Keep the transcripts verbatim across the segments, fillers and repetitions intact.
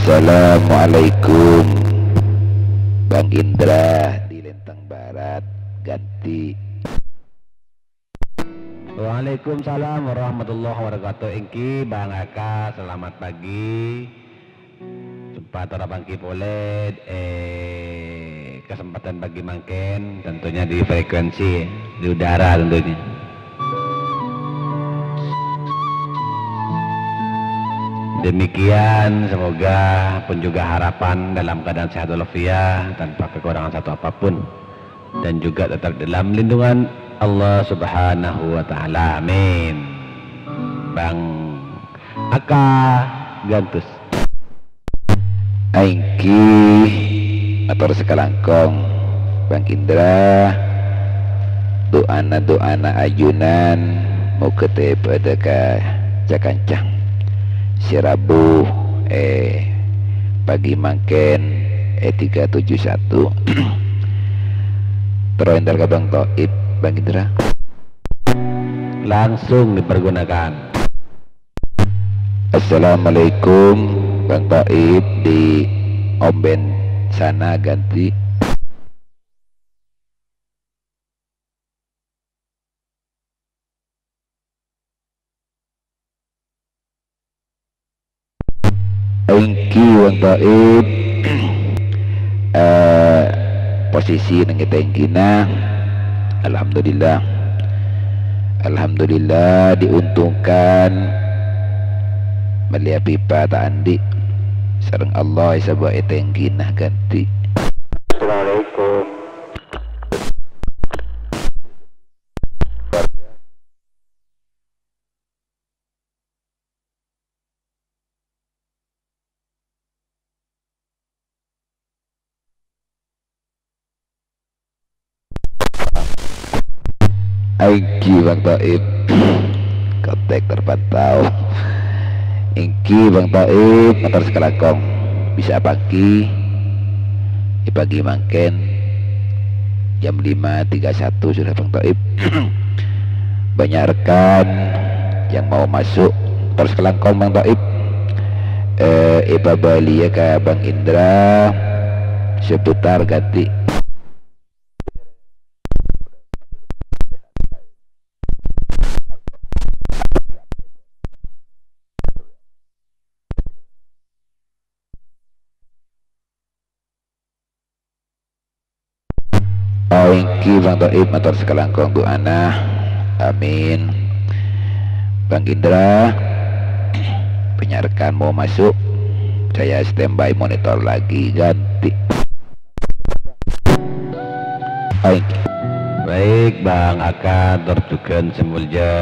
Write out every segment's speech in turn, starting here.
Assalamualaikum. Bang Indra di Lenteng Barat, ganti. Waalaikumsalam warahmatullahi wabarakatuh. Èngghi, Bang Aka, selamat pagi. Jumpa tor apanggi polè, eh, kesempatan pagi mangkèn, tentunya di frekuensi, di udara tentunya. Demikian, semoga pun juga harapan dalam keadaan sehat walafiat, tanpa kekurangan satu apapun. Dan juga tetap dalam lindungan Allah Subhanahu wa Ta'ala. Amin. Bang Aka Gantus. Èngghi, mator sakalangkong, Bang Indra, du'ana-du'ana ajunan moghâ tèbâ'â ka ca-kanca sè rabu, eh, pagi mangkèn, eh, tiga tujuh satu. Terro èntar ka Bang Toib, Bang Indra. Langsung dipergunakan. Assalamualaikum, Bang Toib di Omben sana ganti. Èngghi, Bang Toib, eh, posisi neng è tèngghina, alhamdulillah. Alhamdulillah, diuntungkan mellèya pipa ta' andi', sareng Allah èsabâ' è tèngghina ganti. Assalamualaikum. Èngghi, Bang Toib. Kontak terpantau. Èngghi, Bang Toib, mator sakalangkong. Bisa pagi, è pagi mangkèn, jam lima tiga satu sudah, Bang Toib. Banyak rekan yang mau masuk. Terros kalangkong, Bang Toib, eh, èpabâliyâ ka Bang Indra seputar ganti. Oh, èngghi, Bang Toib, mator sakalangkong du'ana. Amin. Bang Indra, penyarekan mau masuk. Saya standby monitor lagi, ganti. Oh, èngghi. Baik, Bang Aka, tor jhughân sè molja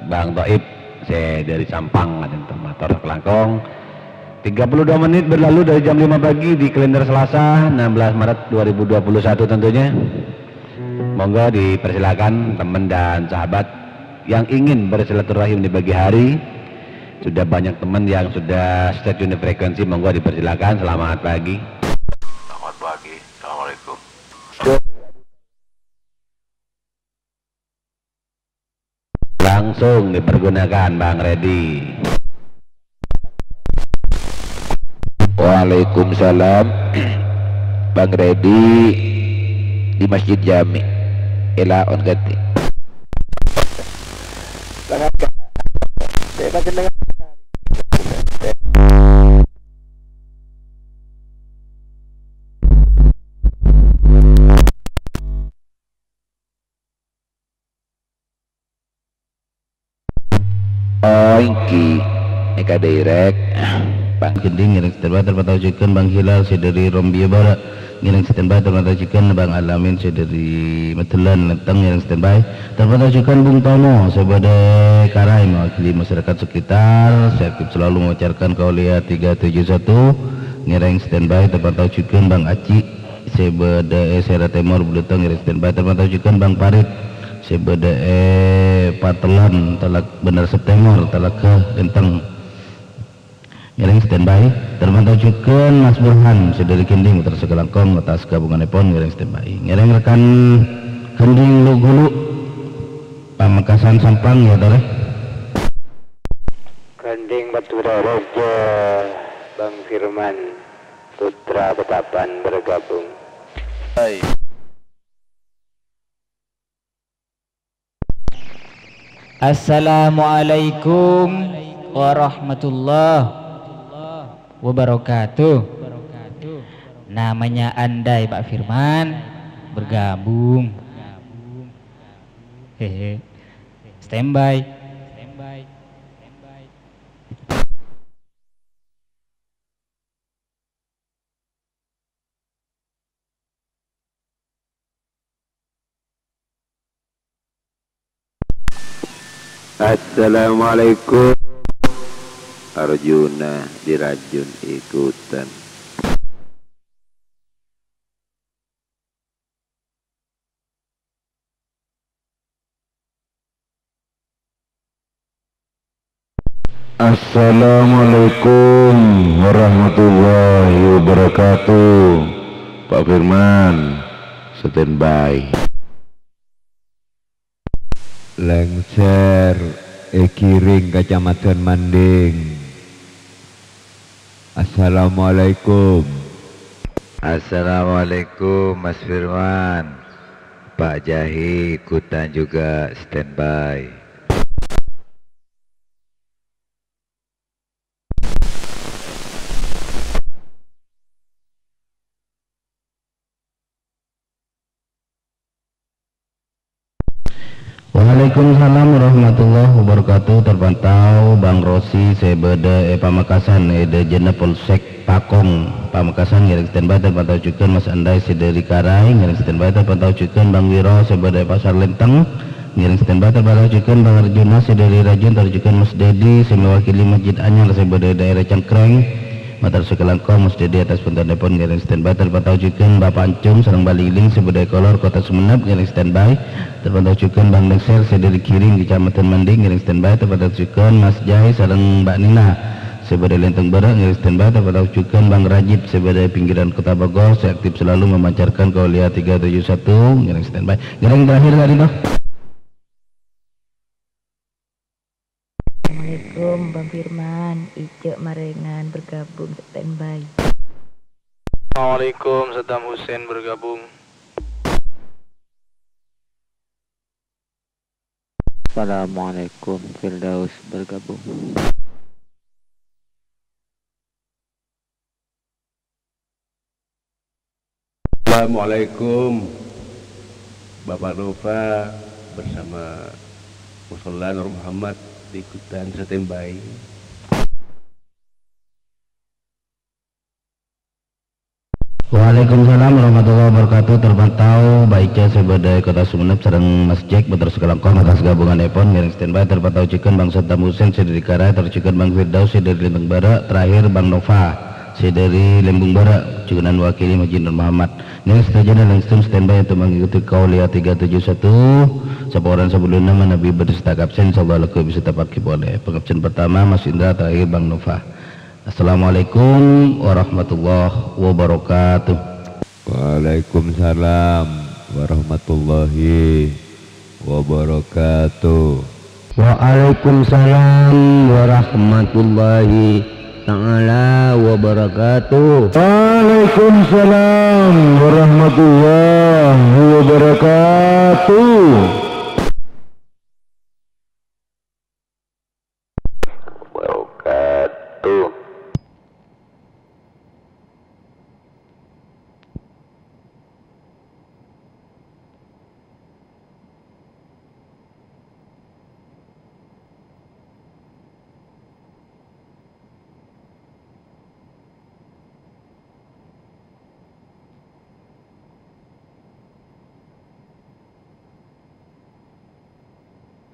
Bang Toib, sè dâri Sampang, mator sakalangkong. Tiga puluh dua menit berlalu dari jam lima pagi di kalender Selasa, enam belas Maret dua ribu dua puluh satu tentunya. Monggo dipersilakan teman dan sahabat yang ingin bersilaturahim di pagi hari. Sudah banyak teman yang sudah stay tune di frekuensi, monggo dipersilakan. Selamat pagi. Selamat pagi. Assalamualaikum. Langsung dipergunakan, Bang Redi. Waalaikumsalam. Bang Redi di Masjid Jami. Ela on ganti. Oh, èngghi. Nèka direct. Bang Gending ngèrèng standby, terpantau jhughân Bang Hilal sè dâri Rombia Bara. Ngèrèng standby, terpantau jhughân Bang Alamin sè dâri Magellan Lenteng ngèrèng standby. Terpantau jhughân Bung Tomo sè bâdâ è Karai mewakili masyarakat sekitar. Saya Akib selalu memancarkan Kaulia tiga tujuh satu. Ngèrèng standby, terpantau jhughân Bang Aji sè bâdâ è Sera Tèmor Bulutong ngèrèng standby, terpantau jhughân Bang Parit sè bâdâ è Patelon, Telak-, Bendar Sep Tèmor, Talaga Genteng. Ngèrèng standby, terpantau jhughân Mas Burhan sè dâri Gending, terros sakalangkong, atas kabunganèpon ngèrèng standby. Ngèrèng rekan Gending Lu Gulu, Pamekasan Sampang, ya, Tore. Gending Madhurâ Raja, Bang Firman Putra Ketapang bergabung. Hai. Assalamualaikum warahmatullahi wabarakatuh. Namanya Andai, Pak Firman, bergabung. Hehe. Standby. Assalamualaikum. Arjuna dirajun ikutan. Assalamualaikum warahmatullahi wabarakatuh. Pak Firman, standby. Lengser è Giring, Kecamatan Manding. Assalamualaikum. Assalamualaikum, Mas Firman. Pak Jahi ikutan juga standby. Waalaikumsalam warahmatullahi wabarakatuh. Terpantau Bang Rosi sè bâdâ è Pamekasan, è dâjâna Polsek Pakong, Pamekasan, ngèrèng standby. Terpantau jhughân Mas Andai sè dâri Karai, ngèrèng standby. Terpantau jhughân Bang Wiro sè bâdâ è Pasar Lenteng, ngèrèng standby. Terpantau jhughân Bang Arjuna sè dâri Rajun, tor jhughân Mas Dedi sè mewakili Masjid Anyar sè bâdâ è daerah Cengkreng. Mator sakalangkong, Mas Dedi atas bhântonnèpon ngèrèng standby. Terpantau jhughân Bapak Encung sareng Baliling sè bâdâ è Kolor, Kota Sumenep, ngèrèng standby. Terpantau jhughân Bang Lengser sè dâri Giring, Kecamatan Manding, ngèrèng standby. Terpantau jhughân Mas Jai sareng Mbak Nina sè bâdâ è Lenteng Bârâ', ngèrèng standby. Terpantau jhughân Bang Rajib sè bâdâ è pinggiran Kota Bogor, sè aktif selalu memancarkan Kauliya tiga tujuh satu, ngèrèng standby. Ngèrèng terakhir tadi, toh. Assalamualaikum, Bang Firman. Ijâ marèngan bergabung, standby. Assalamualaikum, Saddam Hussein bergabung. Assalamualaikum, Firdaus bergabung. Assalamualaikum. Bapak Nova bersama Musholla Nur Muhammad ikutan standby. Waalaikumsalam warahmatullahi wabarakatuh. Terpantau Baica sè bâdâ è Kota Sumenep sareng Mas Jack, mator sakalangkong atas ghâbungannèpon ngèrèng standby. Terpantau jhughân Bang Saddam Hussein sè dâri Karai, tor jhughân Bang Firdaus sè dâri Lembang Bârâ', terakhir Bang Nova sè dâri Lembang Bârâ', jhughân wakili Masjid Nur Muhammad. Ngèrèng sadhâjâna langkong standby untuk mengikuti Kauliya tiga tujuh satu. Saporana sabellunna manabi bâdâ sè ta' kaabsen, insyaallah lagghu' bisa tapaghi polè. Pangabsen pertama Mas Indra, terakhir Bang Nova. Assalamualaikum warahmatullahi wabarakatuh. Waalaikumsalam warahmatullahi wabarakatuh. Waalaikumsalam warahmatullahi ta'ala wabarakatuh. Waalaikumsalam warahmatullahi wabarakatuh. Wabarakatuh.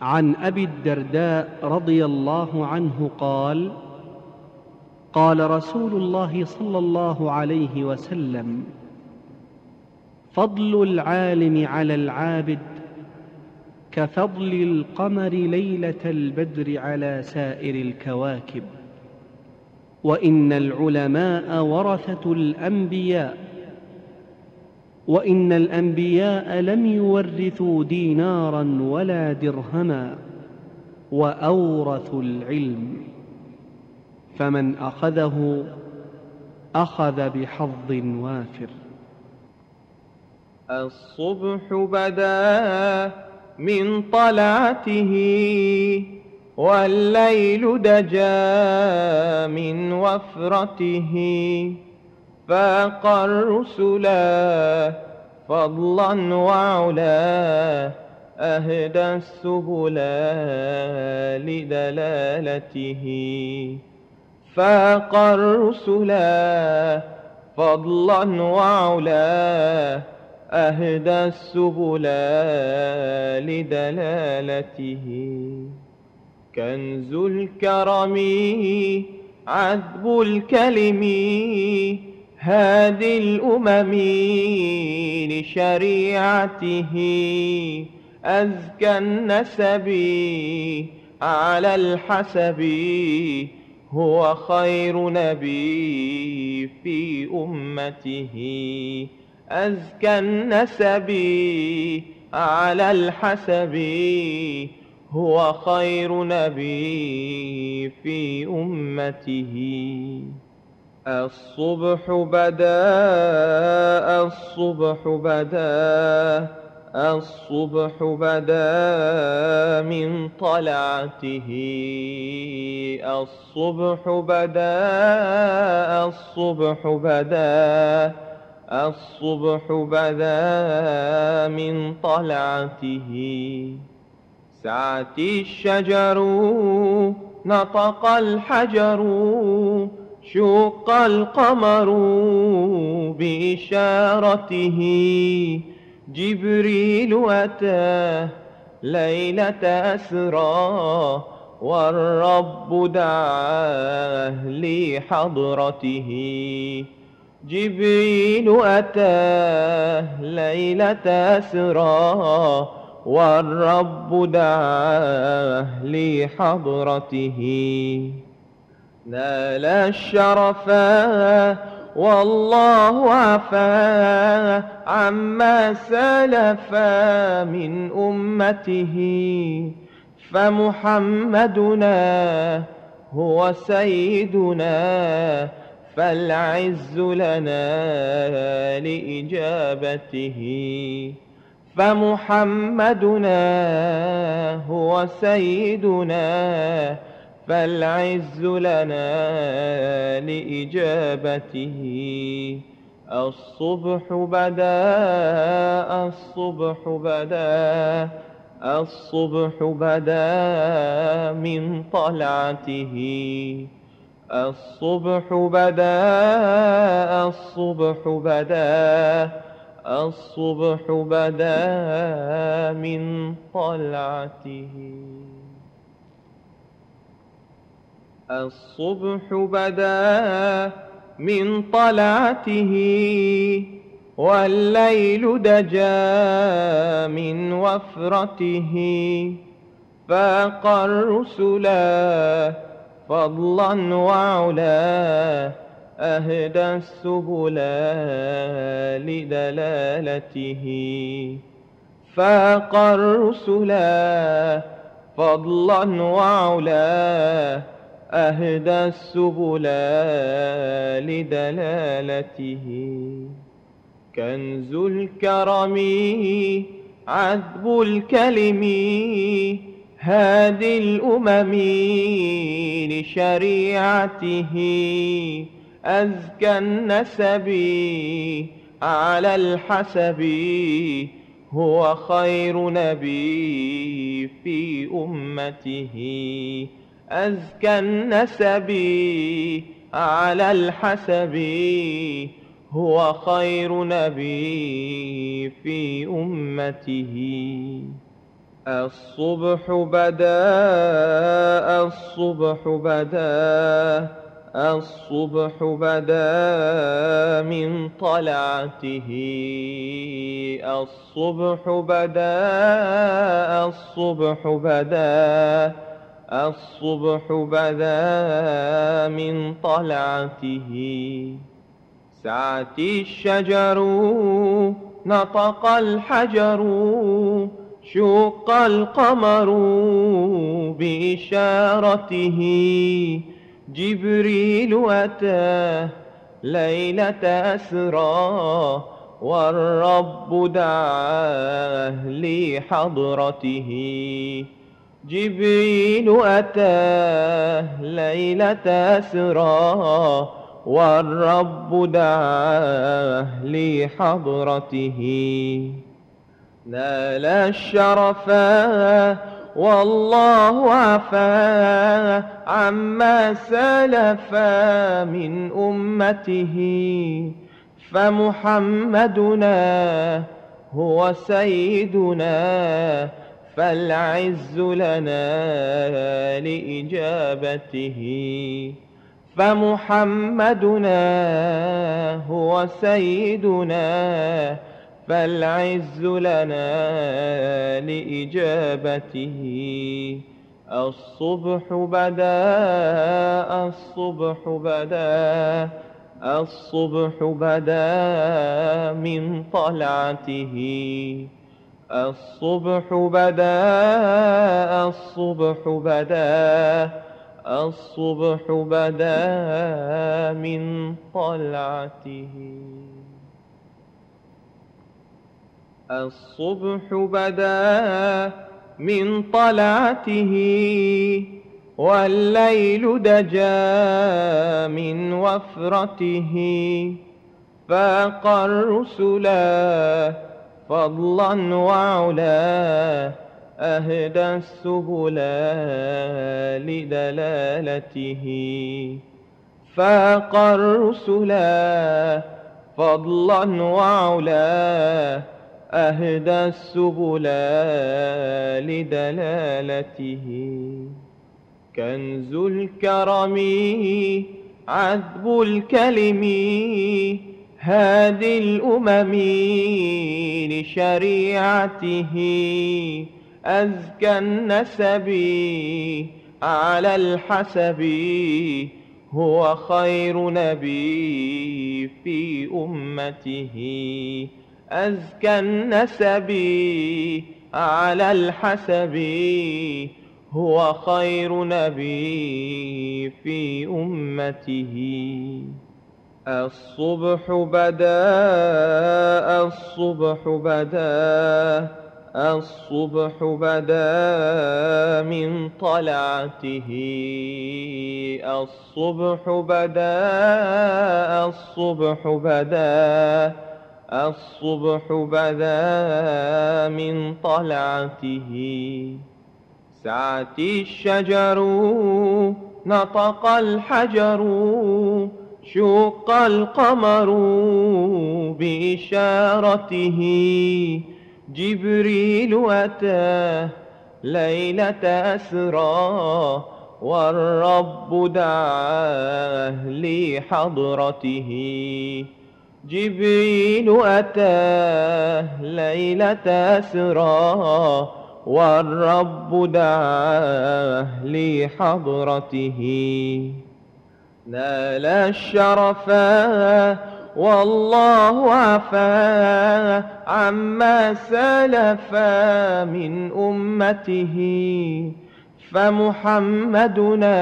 عن أبي الدرداء رضي الله عنه قال: قال رسول الله صلى الله عليه وسلم: فضل العالم على العابد كفضل القمر ليلة البدر على سائر الكواكب، وإن العلماء ورثة الأنبياء، وإن الأنبياء لم يورثوا دينارا ولا درهما، وأورثوا العلم، فمن أخذه أخذ بحظ وافر. الصبح بدا من طلعته، والليل دجا من وفرته، فاق الرسلا فضلا وعلا، أهدى السبلا لدلالته. فاق الرسلا فضلا وعلا، أهدى السبلا لدلالته. كنز الكرم عذب الكلم، هادي الأمم لشريعته. أزكى النسب على الحسب، هو خير نبي في أمته. أزكى النسب على الحسب، هو خير نبي في أمته. الصبح بدا، الصبح بدا، الصبح بدا من طلعته. الصبح بدا، الصبح بدا، الصبح بدا من طلعته. سعت الشجر، نطق الحجر، شق القمر بإشارته. جبريل أتى ليلة أسرى، والرب دعاه لحضرته. جبريل أتى ليلة أسرى، والرب دعاه لحضرته. نال الشرفا والله عفا عما سلفا من أمته. فمحمدنا هو سيدنا، فالعز لنا لإجابته. فمحمدنا هو سيدنا، فالعز لنا لإجابته. الصبح بدا، الصبح بدا، الصبح بدا من طلعته. الصبح بدا، الصبح بدا، الصبح بدا من طلعته. الصبح بدا من طلعته، والليل دجا من وفرته. فاق الرسلا فضلا وعلا، أهدى السبلا لدلالته. فاق الرسلا فضلا وعلا، أهدى السبلا لدلالته. كنز الكرم عذب الكلم، هادي الأمم لشريعته. أزكى النسب على الحسب، هو خير نبي في أمته. أزكى النسب على الحسب، هو خير نبي في أمته. الصبح بدا، الصبح بدا، الصبح بدا من طلعته. الصبح بدا، الصبح بدا، الصبح بدا من طلعته. سعت الشجر، نطق الحجر، شق القمر بإشارته. جبريل أتى ليلة أسرى والرب دعاه لحضرته. جبريل أتاه ليلة أسرى والرب دعاه لحضرته. نال الشرفا والله عفا عما سلفا من أمته. فمحمدنا هو سيدنا فالعز لنا لإجابته. فمحمدنا هو سيدنا فالعز لنا لإجابته. الصبح بدا، الصبح بدا، الصبح بدا من طلعته. الصبح بدا، الصبح بدا، الصبح بدا من طلعته. الصبح بدا من طلعته، والليل دجا من وفرته. فاق الرسلا فضلا وعلا، أهدى السبلا لدلالته. فاق الرسلا فضلا وعلا، أهدى السبلا لدلالته. كنز الكرم عذب الكلم هادي الأمم لشريعته. أزكى النسب على الحسب هو خير نبي في أمته. أزكى النسب على الحسب هو خير نبي في أمته. الصبح بدا، الصبح بدا، الصبح بدا من طلعته. الصبح بدا، الصبح بدا، الصبح بدا من طلعته. سعت الشجر، نطق الحجر، شق القمر بإشارته. جبريل أتى ليلة أسرى، والرب دعاه لحضرته. جبريل أتاه ليلة أسرى، والرب دعاه لحضرته. نال الشرفا والله عفا عما سلفا من أمته. فمحمدنا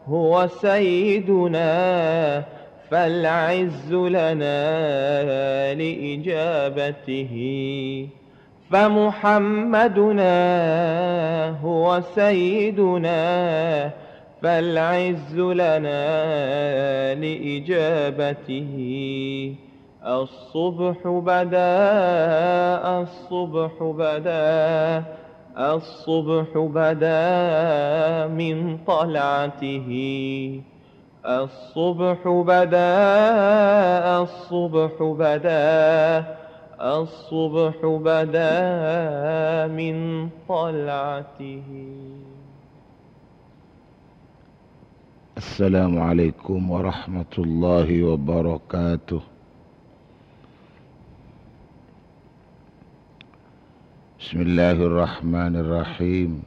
هو سيدنا، فالعز لنا لإجابته. فمحمدنا هو سيدنا، فالعز لنا لإجابته. الصبح بدا، الصبح بدا، الصبح بدا من طلعته. الصبح بدا، الصبح بدا، الصبح بدا من طلعته. السلام عليكم ورحمة الله وبركاته. بسم الله الرحمن الرحيم.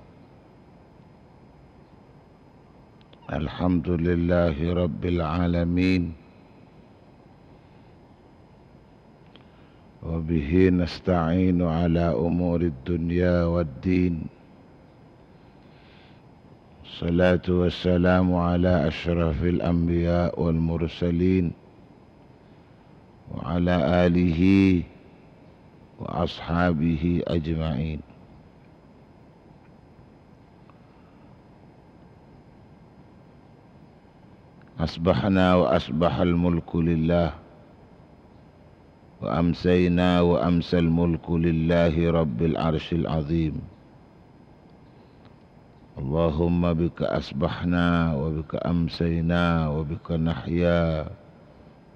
الحمد لله رب العالمين. وبه نستعين على أمور الدنيا والدين. والصلاة والسلام على أشرف الأنبياء والمرسلين وعلى آله وأصحابه أجمعين. أصبحنا وأصبح الملك لله، وأمسينا وأمسى الملك لله رب العرش العظيم. اللهم بك أصبحنا وبك أمسينا وبك نحيا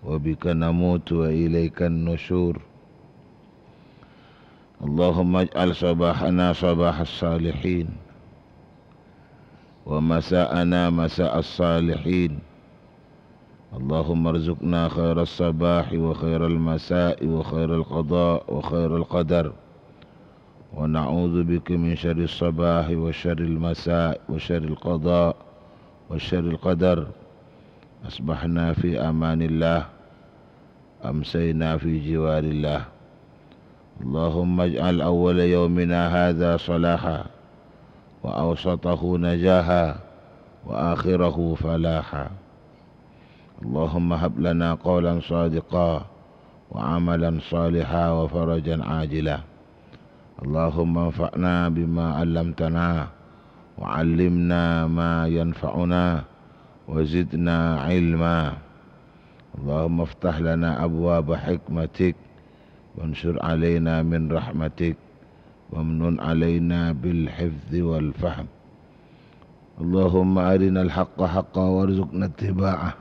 وبك نموت وإليك النشور. اللهم اجعل صباحنا صباح الصالحين، ومساءنا مساء الصالحين. اللهم ارزقنا خير الصباح وخير المساء وخير القضاء وخير القدر، ونعوذ بك من شر الصباح وشر المساء وشر القضاء وشر القدر. أصبحنا في أمان الله، أمسينا في جوار الله. اللهم اجعل أول يومنا هذا صلاحا، وأوسطه نجاحا، وآخره فلاحا. اللهم هب لنا قولا صادقا، وعملا صالحا، وفرجا عاجلا. اللهم انفعنا بما علمتنا، وعلمنا ما ينفعنا، وزدنا علما. اللهم افتح لنا أبواب حكمتك، وانشر علينا من رحمتك، وامنن علينا بالحفظ والفهم. اللهم أرنا الحق حقا وارزقنا اتباعه،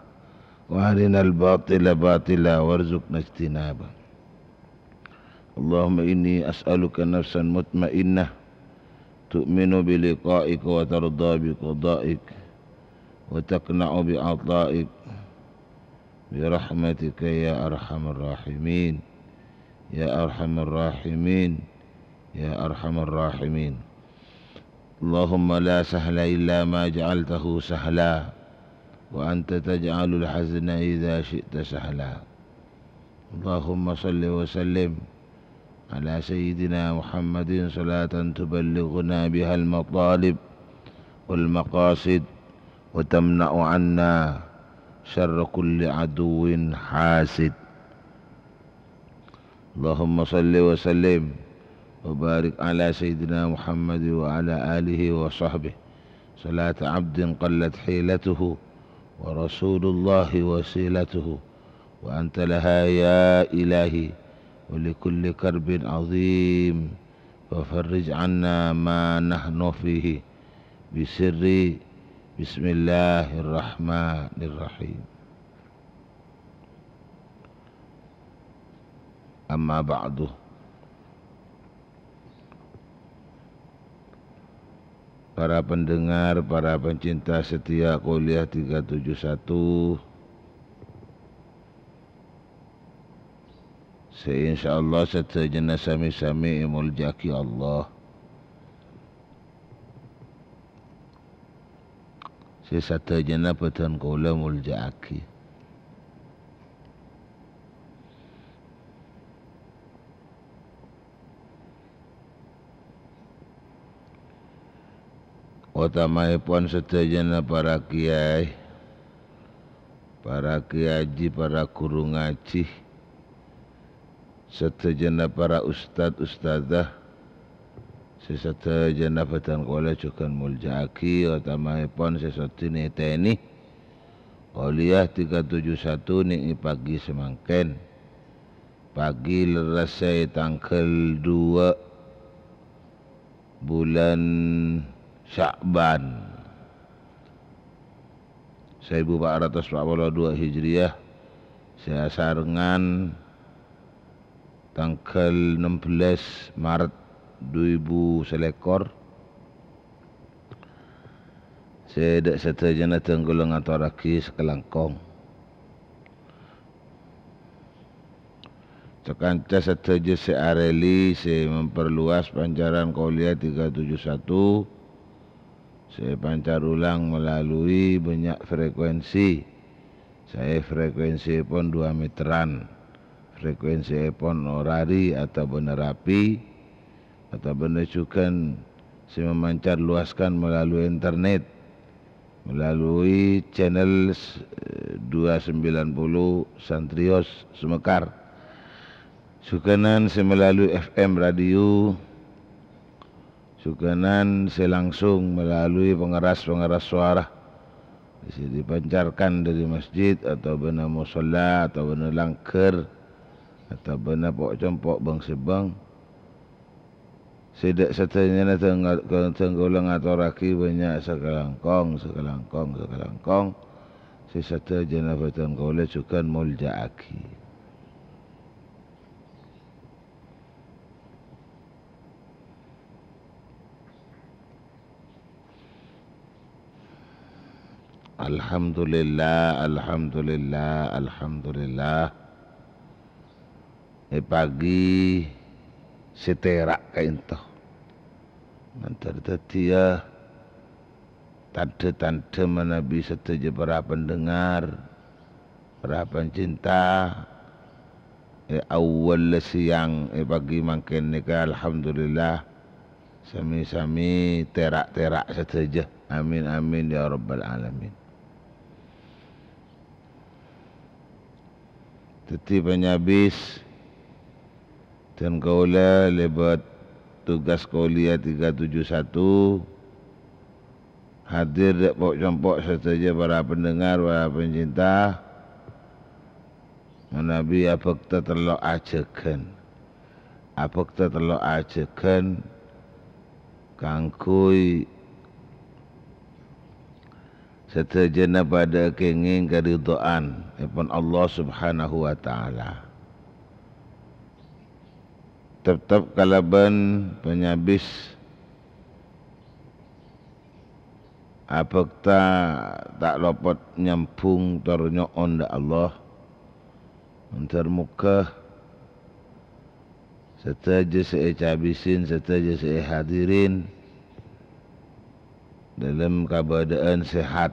وأرنا الباطل باطلا وارزقنا اجتنابه. اللهم إني أسألك نفسا مطمئنة تؤمن بلقائك وترضى بقضائك وتقنع بعطائك برحمتك يا أرحم الراحمين، يا أرحم الراحمين، يا أرحم الراحمين. اللهم لا سهل إلا ما جعلته سهلا، وأنت تجعل الحزن إذا شئت سهلا. اللهم صل وسلم على سيدنا محمد صلاة تبلغنا بها المطالب والمقاصد، وتمنع عنا شر كل عدو حاسد. اللهم صل وسلم وبارك على سيدنا محمد وعلى آله وصحبه صلاة عبد قلت حيلته ورسول الله وسيلته، وأنت لها يا إلهي، ولكل كرب عظيم، ففرج عنا ما نحن فيه بسر بسم الله الرحمن الرحيم. Amma ba'du. Para pendengar, para pencinta setia Kuliah tiga tujuh satu, sè insyaallah sadhâjâna sami-sami èmoljâ'aghi Allah. Sè sadhâjâna bâdhân kaulâ moljâ'aghi. Otamaèpon sadhâjâna para kèyaè, para kèyaè, para ghuru ngajhi, sadhâjâna para ustad, ustadzah, sè sadhâjâna bâdhân kaulâ jhughân moljâ'aghi, otamaèpon sè sodi nètènè Kuliah tiga tujuh satu nèng è pagi samangkèn. Pagi lerressè tangghâl dua bulân Sya'ban. Saèbu pa' ratos pa' polo dua Hijriyah, sè asarengngan tangghâl ennem belas Maret du èbu salèkor, sè dâ' sadhâjâna dhân kaulâ ngatorraghi sakalangkong. Sakanca sadhâjâ sè arèli sè memperluas pancaran Kuliah tiga tujuh satu, sè èpancar ulang melalui bânnya' frekuensi, saè frekuensièpon dua meteran, frekuensièpon orari atabâna rapi, atabâna jhughân sè memancar luaskan melalui internet. melalui channel s-, dua sembilan puluh Santrios Sumekar. Jughânan sè melalui F M radio, jughânan sè langsung melalui pengeras-pengeras suara sè dipancarkan dari masjid atau bâna musholla atau bâna langghâr atau bâna po'-compo' bâng-sèbâng. Sè dâ' sadhâjâna dhâng-, dhâng kaulâ ngatorraghi bânnya' sakalangkong, sakalangkong, sakalangkong. Sè sadhâjâna bhâdhân kaulâ jughân molja'aghi. Alhamdulillah, alhamdulillah, alhamdulillah. È pagi sè tèra' ka'ènto. Mandhâr dhâddhiyâ tandhâ-tandhâ manabi sadhâjâ para pendengar, para pencinta, è awwal sèyang è pagi mangkèn nèka, alhamdulillah, sami-sami tèra'-tèra' sadhâjâ. Amin, amin, ya rabbal alamin. Dhâddhi panyabis, dhân kaulâ lèbât tugas kuliah tiga tujuh satu, hadir dâ' po'-compo' sadhâjâ para pendengar, para pencinta, manabi abhâkta tello' ajhâghân. Abhâkta tello' ajhâghân kaangghuy sadhâjâna padhâ kèngèng karidhoanèpon Allah Subhanahu wa Ta'ala. Teptep kalabân panyabis abhâkta ta' lopot nyambhung tor nyo'on dâ' Allah. Mandhâr mogâ sadhâjâ sè ècabisin, sadhâjâ sè èhadirin dâlem kabâdâ'ân sehat,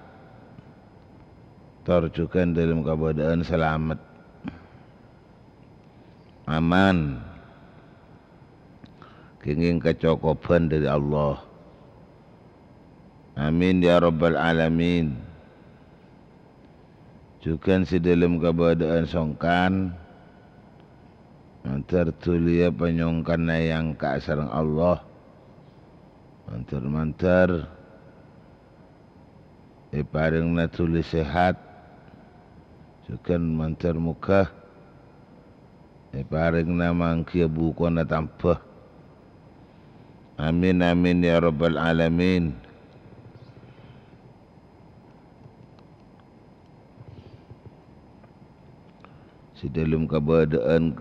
tor jughân dâlem kabâdâ'ân salamet. Aman. Kèngèng kacokobhân dâri Allah. Amin ya rabbal alamin. Jughân sè dâlem kabâdâ'ân songkan, mandhâr dhuliyâ panyongkanna èangka' sareng Allah. Mandhâr-mandhâr èparèngna dhuli sehat, jughân mandhâr mogâ èparèngna manggiyâ bukona tamba. Amin, amin, ya rabbal alamin. Sè dâlem kabâdâ'ân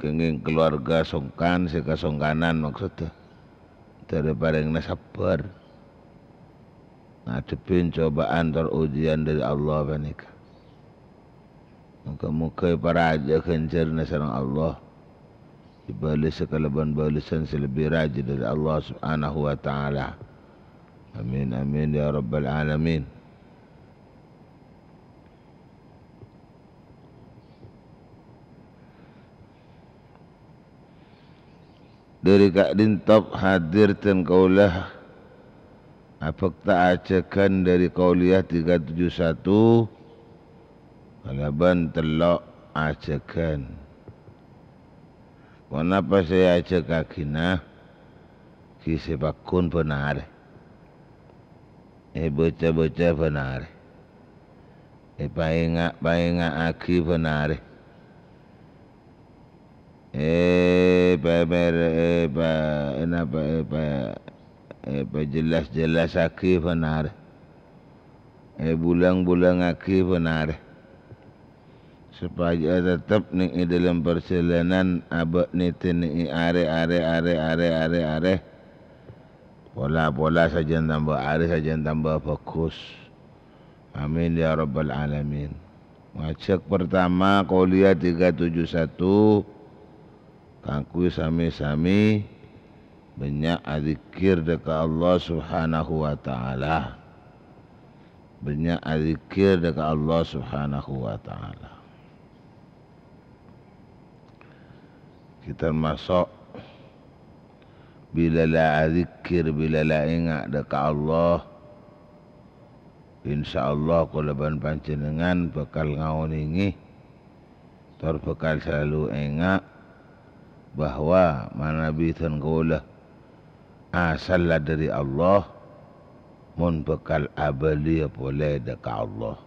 kèngèng kalowarga songkan, sè kasongkanan maksodda, dâri parèngna sabbhâr ngadhebbhi cobâ'ân tor ujiyân dâri Allah panèka. Moghâ-moghâ èparajâ ghânjhârânna sareng Allah, èbâlessa kalabân bâlessan sè lebbi rajâ dâri Allah Subhanahu wa Ta'ala. Amin, amin, ya rabbal alamin. Dâri ka'dinto hadir dhân kaulâ abhâkta ajhâghân dâri kuliah tiga tujuh satu kalabân tello' ajhâghân. Ponapa sè èajhâgâghina? Ghi sè pagghun bân arè. Èbâca-bâca bân arè. Èpaènga'-paènga'aghi bân arè. Èpamer-, èpa-, ènapa, èpa-, èpajellas-jellassaghi bân arè. Èbulâng-bulângaghi bân arè. Sopajâ teptep neng è dâlem parjhâlânan abâ' nètènè'è arè, arè, arè, arè, arè, arè. Pola-pola sajân tamba arè, sajân tamba bhâghus. Amin, ya rabbal alamin. Ngajhâk pertama, kuliah tiga tujuh satu, kaangghuy sami-sami bânnya' adzikkèr dâ' ka Allah Subhanahu wa Ta'ala. Bânnya' adzikkèr dâ' ka Allah Subhanahu wa Ta'ala. Ghi' tamaso' bilâ la adzikkèr, bilâ la ènga' dâ' ka Allah, Insyaallah kaulâ bân panjhennengngan bhâkal ngaonèngè, tor bhâkal salalu enga' bahwa manabi dân kaulâ asalla dhâri Allah, mon bhâkal abâliyâ polè dâ' ka Allah.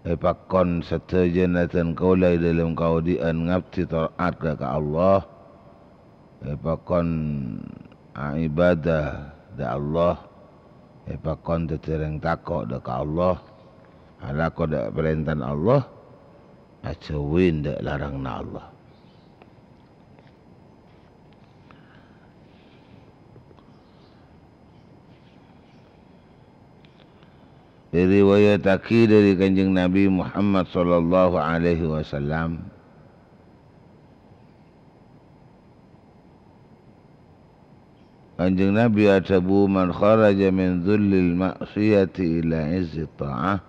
Èpakon sadhâjâna dân kaulâ è dâlem kaodi'ân ngabdi taat dâ' ka Allah, èpakon aibâdâ dâ' Allah, èpakon dhâddhi orèng tako' dâ' ka Allah, alako dâ' parèntana Allah, ajhâuwin dâ' laranganna Allah. Èriwayattaghi dhâri Kanjeng Nabi Muhammad sallallahu alaihi wasallam, Kanjeng Nabi adhâbu, "Man kharaja min dhullil ma'siyati ila izzit tha'ah."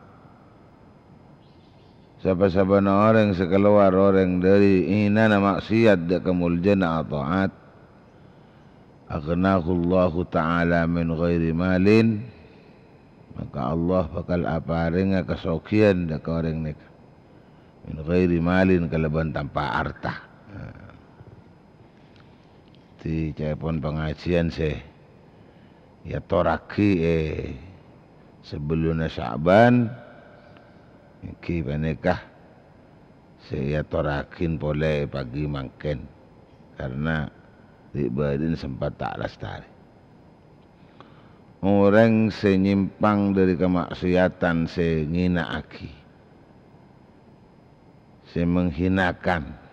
Pa-sabâna orèng sè kalowar orèng dhâri hinana maksiat dâ' ka moljâna ataat, aghnahullahu ta'ala min ghairi malin, maka Allah bhâkal aparènga kasoghiyân dâ' ka orèng nèka. Min ghairi malin, kalabân tanpa arta. Nah. Dhi ca'èpon pangajiân sè èatorraghi è sabellunna Sya'ban, èngghi panèka sè èatorraghi polè pagi mangkèn, karna ri'-bâri'na sempat ta' lastarè. Orèng sè nyèmpang dhâri kamaksiatan sè nghina'aghi, sè menghinakan,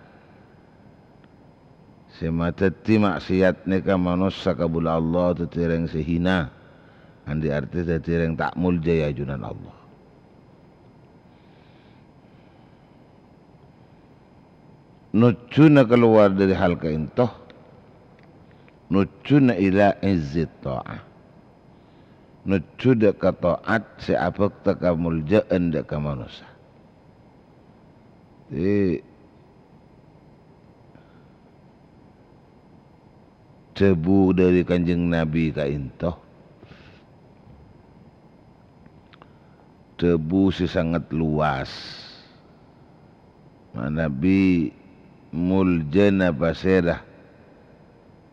sè madhâddhi maksiat nèka manossa kabulâ Allah dhâddhi orèng sè hina, andi' artè dhâddhi orèng ta' moljâ è ajunan Allah. Nojjhuna kalowar dhâri hal ka'ènto, nojjhuna ila izzit tha'ah. Nojjhu dâ' ka taat sè abhâkta kamoljâ'ân dâ' ka manossa. Dhi-, dhâbu dhâri Kanjeng Nabi ka'ènto, dhâbu sè sanget luas. Manabi moljâna pasèra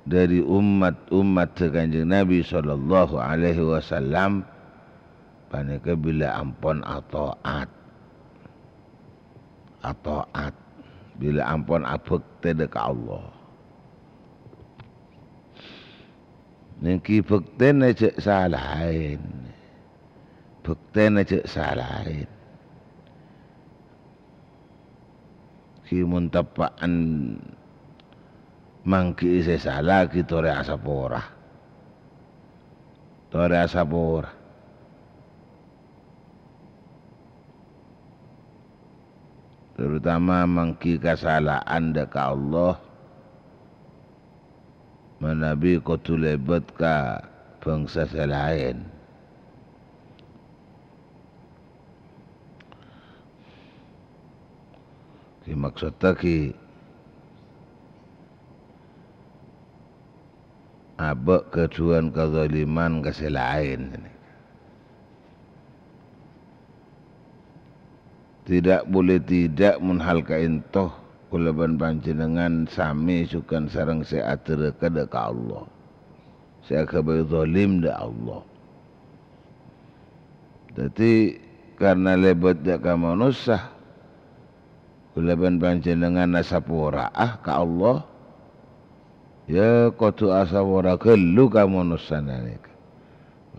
dhâri ommat-ommaddhâ Kanjeng Nabi sallallahu alaihi wasallam, panèka bilâ ampon ataat. Ataat. Bilâ ampon abhâktè dâ' ka Allah. Nèngghi bhâktèna jhâ' salaèn. Bhâktèna jhâ' salaèn. Ghi mon teppa'an mangghi'i sè sala ghi torè asapora. Torè asapora. Terutama mangghi kasala'an dâ' ka Allah, manabi kodhu lèbât ka bhângsa sè laèn. Ghi maksodda ghi abâ' ghâdhuwân kadhâliman ka sè laèn. Tidak boleh tidak, mon hal ka'ènto, kaulâ bân panjhennengngan samè jhughân sareng sè adârâka dâ' ka Allah, sè aghâbây dhalim dâ' Allah. Dhâddhi, karna lèbât dâ' ka manossa, kaulâ bân panjhennengngan asapora'a ka Allah, ya kodhu asapora ghâllu ka manossana nèka.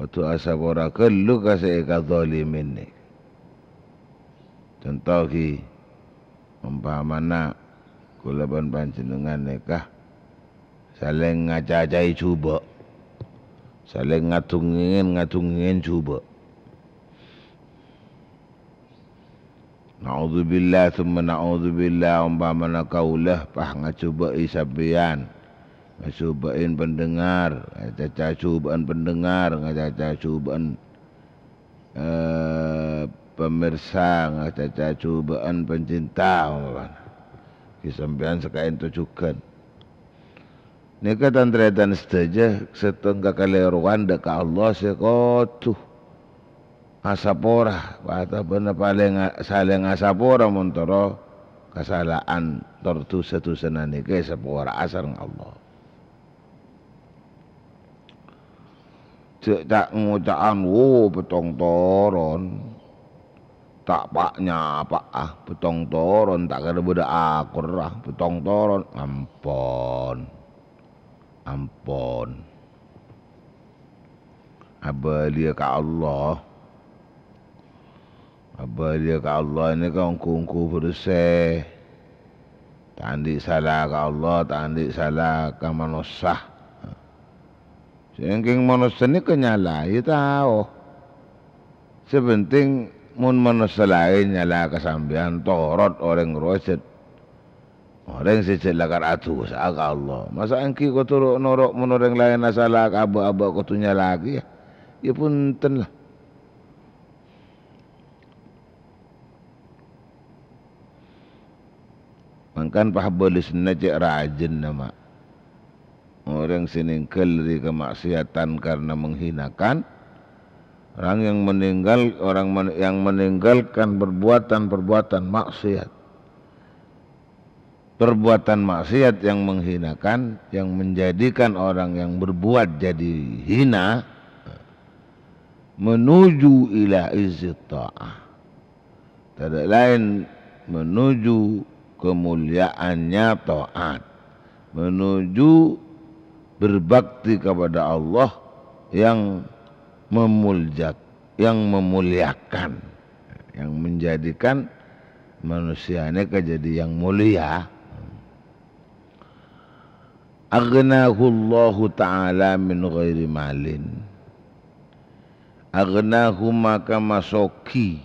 Kodhu asapora ghâllu ka sè èkadhâlimè nèka. Conto ghi, ompamana kaulâ bân panjhennengngan nèka salèng ngacacaè jhubâ', salèng ngadhungèn-ngadhungèn jhubâ'. Na'udzubillah, tsumma na'udzubillah, ompamana kaulâ pas ngajhubâ'i sampèyan, ngajhubâ'in pendengar, ngacaca jhubâ'ân pendengar, ngacaca jhubâ'ân, eh, pemirsa, ngacaca jhubâ'ân pencinta, ompamana. Ghi sampèyan sè ka'ènto jhughân. Nèka, tan-tarètan sadhâjâ, sèttong kakalèrowan dâ' ka Allah sè kodhu asapora, otabâna palèng a-, salèng asapora mon toro kasala'an tor dhusa-dhusana nèka èsapora'a sareng Allah. Jhâ' ca'-ngoca'an, "Wo, pèttong toron." Ta' pa'-nyapa'a, pèttong toron, ta' kèra bâdâ akorra, pèttong toron. Ampon. Ampon. Abâliyâ ka Allah. Abâliyâ ka Allah nèka ongghu-ongghu bersè. Ta' andi' sala ka Allah, ta' andi' sala ka manossa. Sèngkèng manossa nèka nyalaè tao. Sè penting mon manossa laèn nyala ka sampèyan, torot orèng rowa jhât. Orèng sè jhâ' lakar adusa'a ka Allah. Masa ènggi kodhu ro-, noro' mon orèng laèn asala ka abâ'-abâ' kodhu nyala kèya? Ya bhunten la. Mangkana pabâlessânna cè' rajânna, Ma'. Orèng sè nèngghâl dhâri kamaksiatan karena menghinakan, orang yang meninggal, orang men-, yang meninggalkan perbuatan-perbuatan maksiat. Perbuatan maksiat yang menghinakan, yang menjadikan orang yang berbuat jadi hina, menuju ila izzi ta'ah. Tadâ' laèn menuju kemuliaannya taat, menuju berbakti kepada Allah yang memuljak-, yang memuliakan, yang menjadikan manusia nèka jadi yang mulia. Aghnahullahu ta'ala min ghairi malin. Aghnahu maka masogi.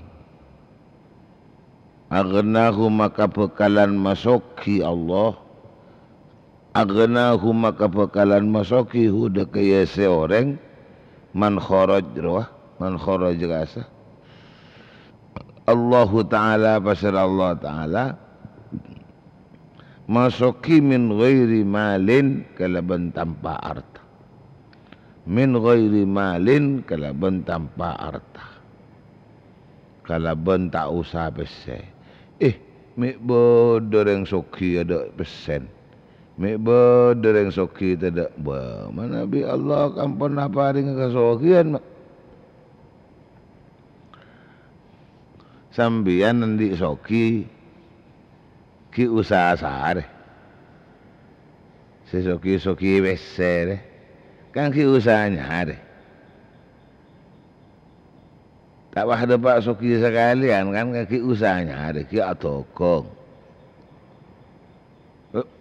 Aghnahu maka bhâkalan masogi Allah. Aghnahu maka bhâkalan masogi hu dhâ' ka iyâ sè orèng man kharaj rowa, man kharaj kasa. Allahu Ta'ala, pasèra Allah Ta'ala, masogi min ghairi malin kalabân tanpa arta. Min ghairi malin kalabân tanpa arta. Kalabân ta' osa pèssè. Eh, mè' bâdâ rèng sogi adâ' pèssèn. Mè' bâdâ rèng sogi tadâ', bâ, manabi Allah ampon aparènga kasogiyan, Ma'. Sampèyan andi' sogi, ghi' usaha sarè. Sè sogi-sogi pèssè rè, kan ghi' usaha nyarè. Ta' pas dâpa' sogi sakalèyan, kan, ghi' usaha nyarè, ghi' adhâghâng.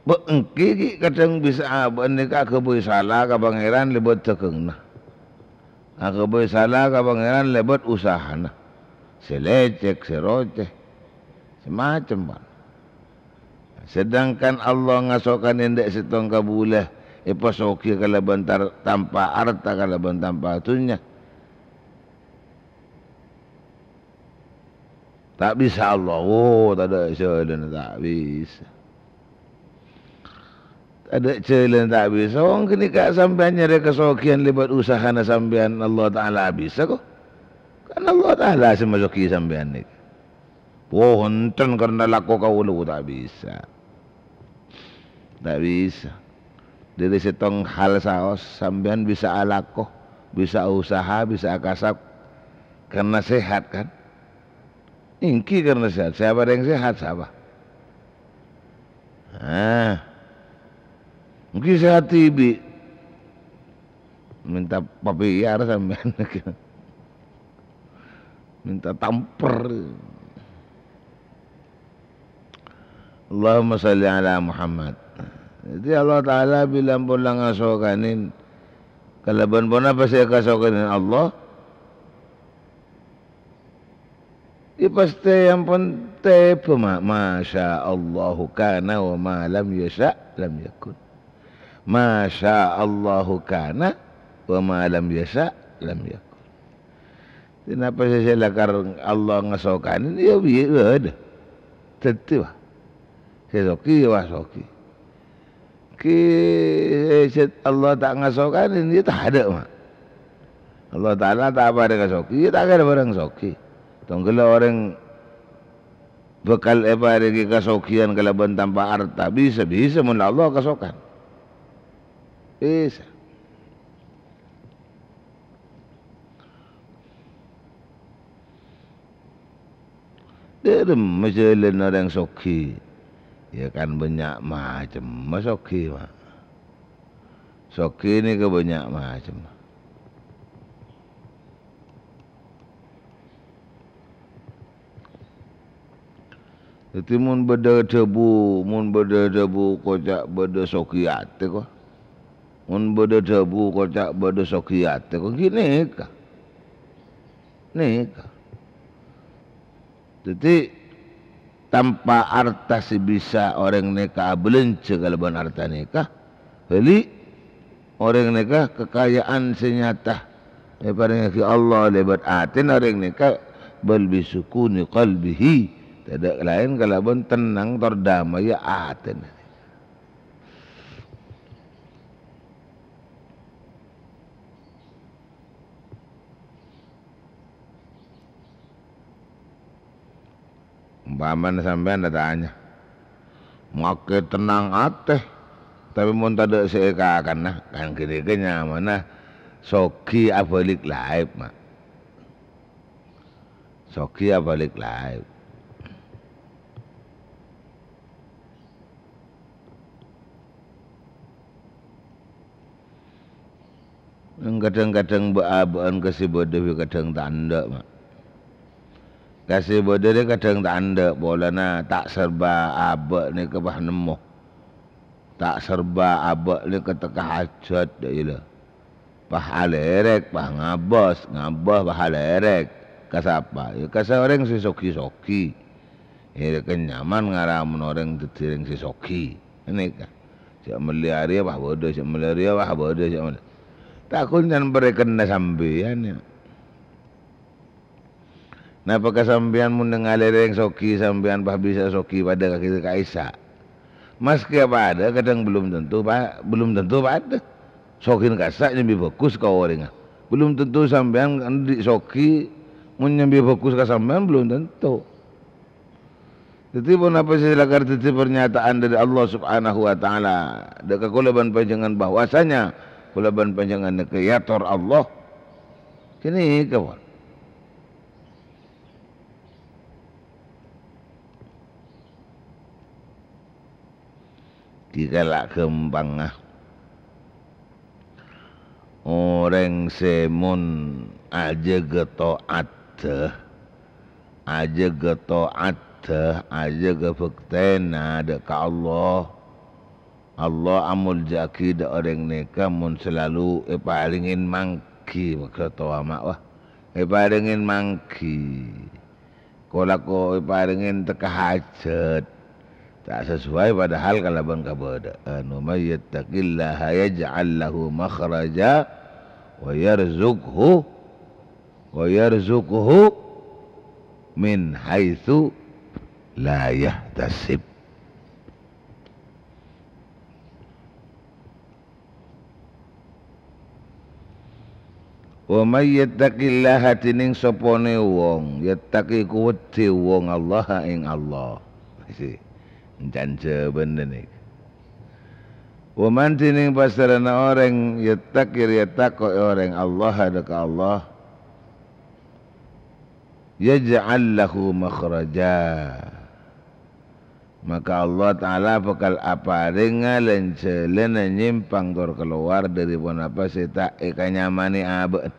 Bâ-, ènggi ghi' kadhâng bisa abâ' nèka aghâbây sala ka Pangèran lèbât dhâghângnga. Aghâbây sala ka Pangèran lèbât usahana. Sè lècèk, sè rocè, sè macem, Pak. Sedangkan Allah ngasokanè dâ' sèttong kabulâ èpasogi kalabân tar-, tanpa arta, kalabân tanpa dhunnya. Ta' bisa Allah. Oh, tadâ' jhâlânna ta' bisa. Tadâ' jhâlânna ta' bisa. Wong ghânèka sampèyan nyarè kasogiyan lèbât usahana sampèyan, Allah Ta'ala bisa, ko'. Kan Allah Ta'ala sè masogi sampèyan nèka. Wah, enten karena lako kaulâ, ta' bisa. Ta' bisa. Dâri sèttong hal saos, sampèyan bisa alako, bisa usaha, bisa akasap, karena sehat, kan? Ènggi karena sehat. Sapa rèng sehat, sapa? Ah. Ènggi sehat dhibi'. Minta papèyar sampèyan. Minta tamper. Allahumma shalli ala Muhammad. Jadi Allah Ta'ala bilâ ampon la ngasokanè kalabân ponapa sè èkasokanè Allah, ya pastè ampon tèbâ, ma-, masya Allahu kana wa ma lam yasya lam yakun. Masya Allahu kana wa ma lam yasya lam yakun. Ponapa sè, sè lakar Allah ngasokanè, ya bi-, bâdâ. Dhâddhi, wah. Sè sogi, ya wah sogi. Ghi, sè Allah ta' ngasokanè, ya tadâ', Ma'. Allah Ta'ala ta' aparèng ka soghi, iyâ ta' kèra bhârâng soghi. Tongghâlla orèng bhâkal èparèngè kasoghiyân kalabân tanpa arta, bisa-bisa mon Allah kasokan. Bisa. Dhâremma jhâlân orèng soghi? Iyâ kan bânnya' macemma soghi, Ma'. Soghi nèka bânnya' macemma. Dhâddhi, mon bâdâ dhâbu, mon bâdâ dhâbu koca' bâdâ soghi atè, ko. Mon bâdâ dhâbu koca' bâdâ soghi atè, ko, ghi' nèka. Nèka. Dhâddhi, tanpa arta sè bisa orèng nèka abâlânjhâ kalabân arta nèka, bâli' orèng nèka kakaja'an sè nyata èparèngaghi Allah lèbât atèna orèng nèka, bal bisukuni qalbihi, tadâ' laèn kalabân tennang tor damaya atèna. Ompamana sampèyan atanya, "Makè tennang atè, tapè mon tadâ' sè èkakana, kan ghânèka nyamana soghi abâlik laèp, Ma'." Soghi abâlik laèp. Kadhâng-kadhâng bâ'-abâ'ân kasè bâdâ bi' kadhâng ta' endâ', Ma'. Kasè bâdâ rè kadhâng ta' endâ', polana ta' serba abâ' nèka pas nemmo. Ta' serba abâ' nèka tekka hajhât, dâ' iyâ la. Pas alèrèk, pas ngabâs, ngabâs pas alèrèk. Ka sapa? Yâ ka sè orèng sè soghi-soghi. Iyâ, kan nyaman ngara mon orèng dhâddhi orèng sè soghi. Ghânèka. Sè mellè arèya, wah, bâdâ, sè mellè arèya, wah, bâdâ, sè mellè. Ta' ghun can parèkana sampèyan, yâ. Napa ka sampèyan mon nèngalè orèng soghi, sampèyan pas bisa soghi padâ ka kita ka'issa'? Maskè padâ, kadhâng belum tentu pa-, belum tentu padâ. Soghina ka'issa' nyambi bhâghus ka orèngnga. Belum tentu sampèyan andi' soghi, mon nyambi bhâghus ka sampèyan, belum tentu. Dhâddhi, ponapa sè lakar dhâddhi parnyataan dhâri Allah Subhanahu wa Ta'ala dâ' ka kaulâ bân panjhennengngan bahwasanya kaulâ bân panjhennengngan nèka èyator Allah? Ghânèka, pon. Ghikala' ghâmpangnga. Orèng sè mon ajâgâ to'atta, ajâgâ to'atta, ajâgâ bhâktèna dâ' ka Allah, Allah amoljâ'aghi dâ' orèng nèka mon salalu èparèngè mangghi, maksod towa ma', wah, èparèngè mangghi. Ko-lako èparèngè tekka hajhât, ta' sasoway padahal kalabân kabâdâ'ân. "Wa may yattaqillaha yaj'al lahu makhraja wa yarzuqhu, wa yarzuqhu min haitsu la yahtasib." "Wa may yattaqillaha," dhinèng saponè wong, "yattaqi," kowèddhi wong, "Allaha," ing Allah. Sè encan jâwâbânna nèka. "Wa man," dhinèng pasèra orèng, "yattaqi," rèya tako' orèng, "Allaha," dâ' ka Allah, "yaj'al lahu makhraja." Maka Allah Ta'ala bhâkal aparènga lan-jhâlânna nyèmpang tor kalowar dhâri ponapa sè ta' èkanyamanè abâ'na,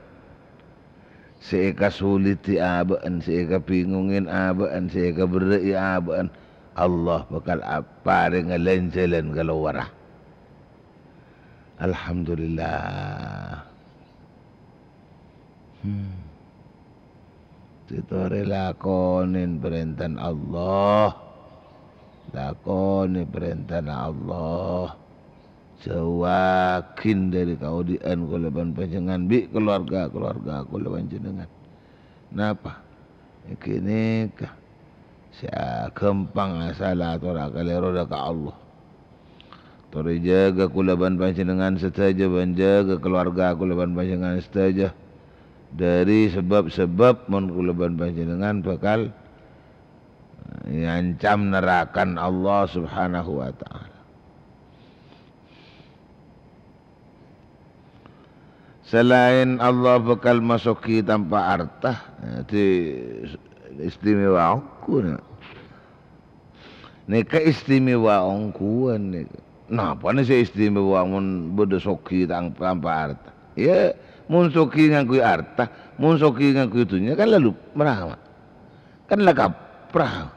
sè èkasolidhi abâ'na, sè èkabingongè abâ'na, sè èkaberrâ'i abâ'na. Allah bhâkal aparènga lan-jhâlân kalowarra. Alhamdulillah. Hmm. Sè torè lakonè parèntana Allah. Lakonè parèntana Allah. Jâuwâghi dhâri kaodi'ân kaulâ bân panjhennengngan bi' kalowarga-kalowarga kaulâ bân panjhennengngan. Napa? Ghânèka. Sè aghâmpang asalla atorra kalèro dâ' ka Allah. Torè jâgâ kaulâ bân panjhennengngan sadhâjâ bân jâgâ kalowarga kaulâ bân panjhennengngan sadhâjâ. Dhâri sabâb-sabâb mon kaulâ bân panjhennengngan bhâkal, eh, èancam narakan Allah Subhanahu wa Ta'ala. Salaèn Allah bhâkal masogi tanpa arta, eh, di-, istimewa ongghu, na. Nèka istimewa ongghuwân nèka. Napana sè istimewa mon bâdâ sogi tang-, tanpa arta? Iyâ, mon sogi ngangghuy arta, mon sogi ngangghuy dhunnya kan la lu-, marawa. Kan la kaprah.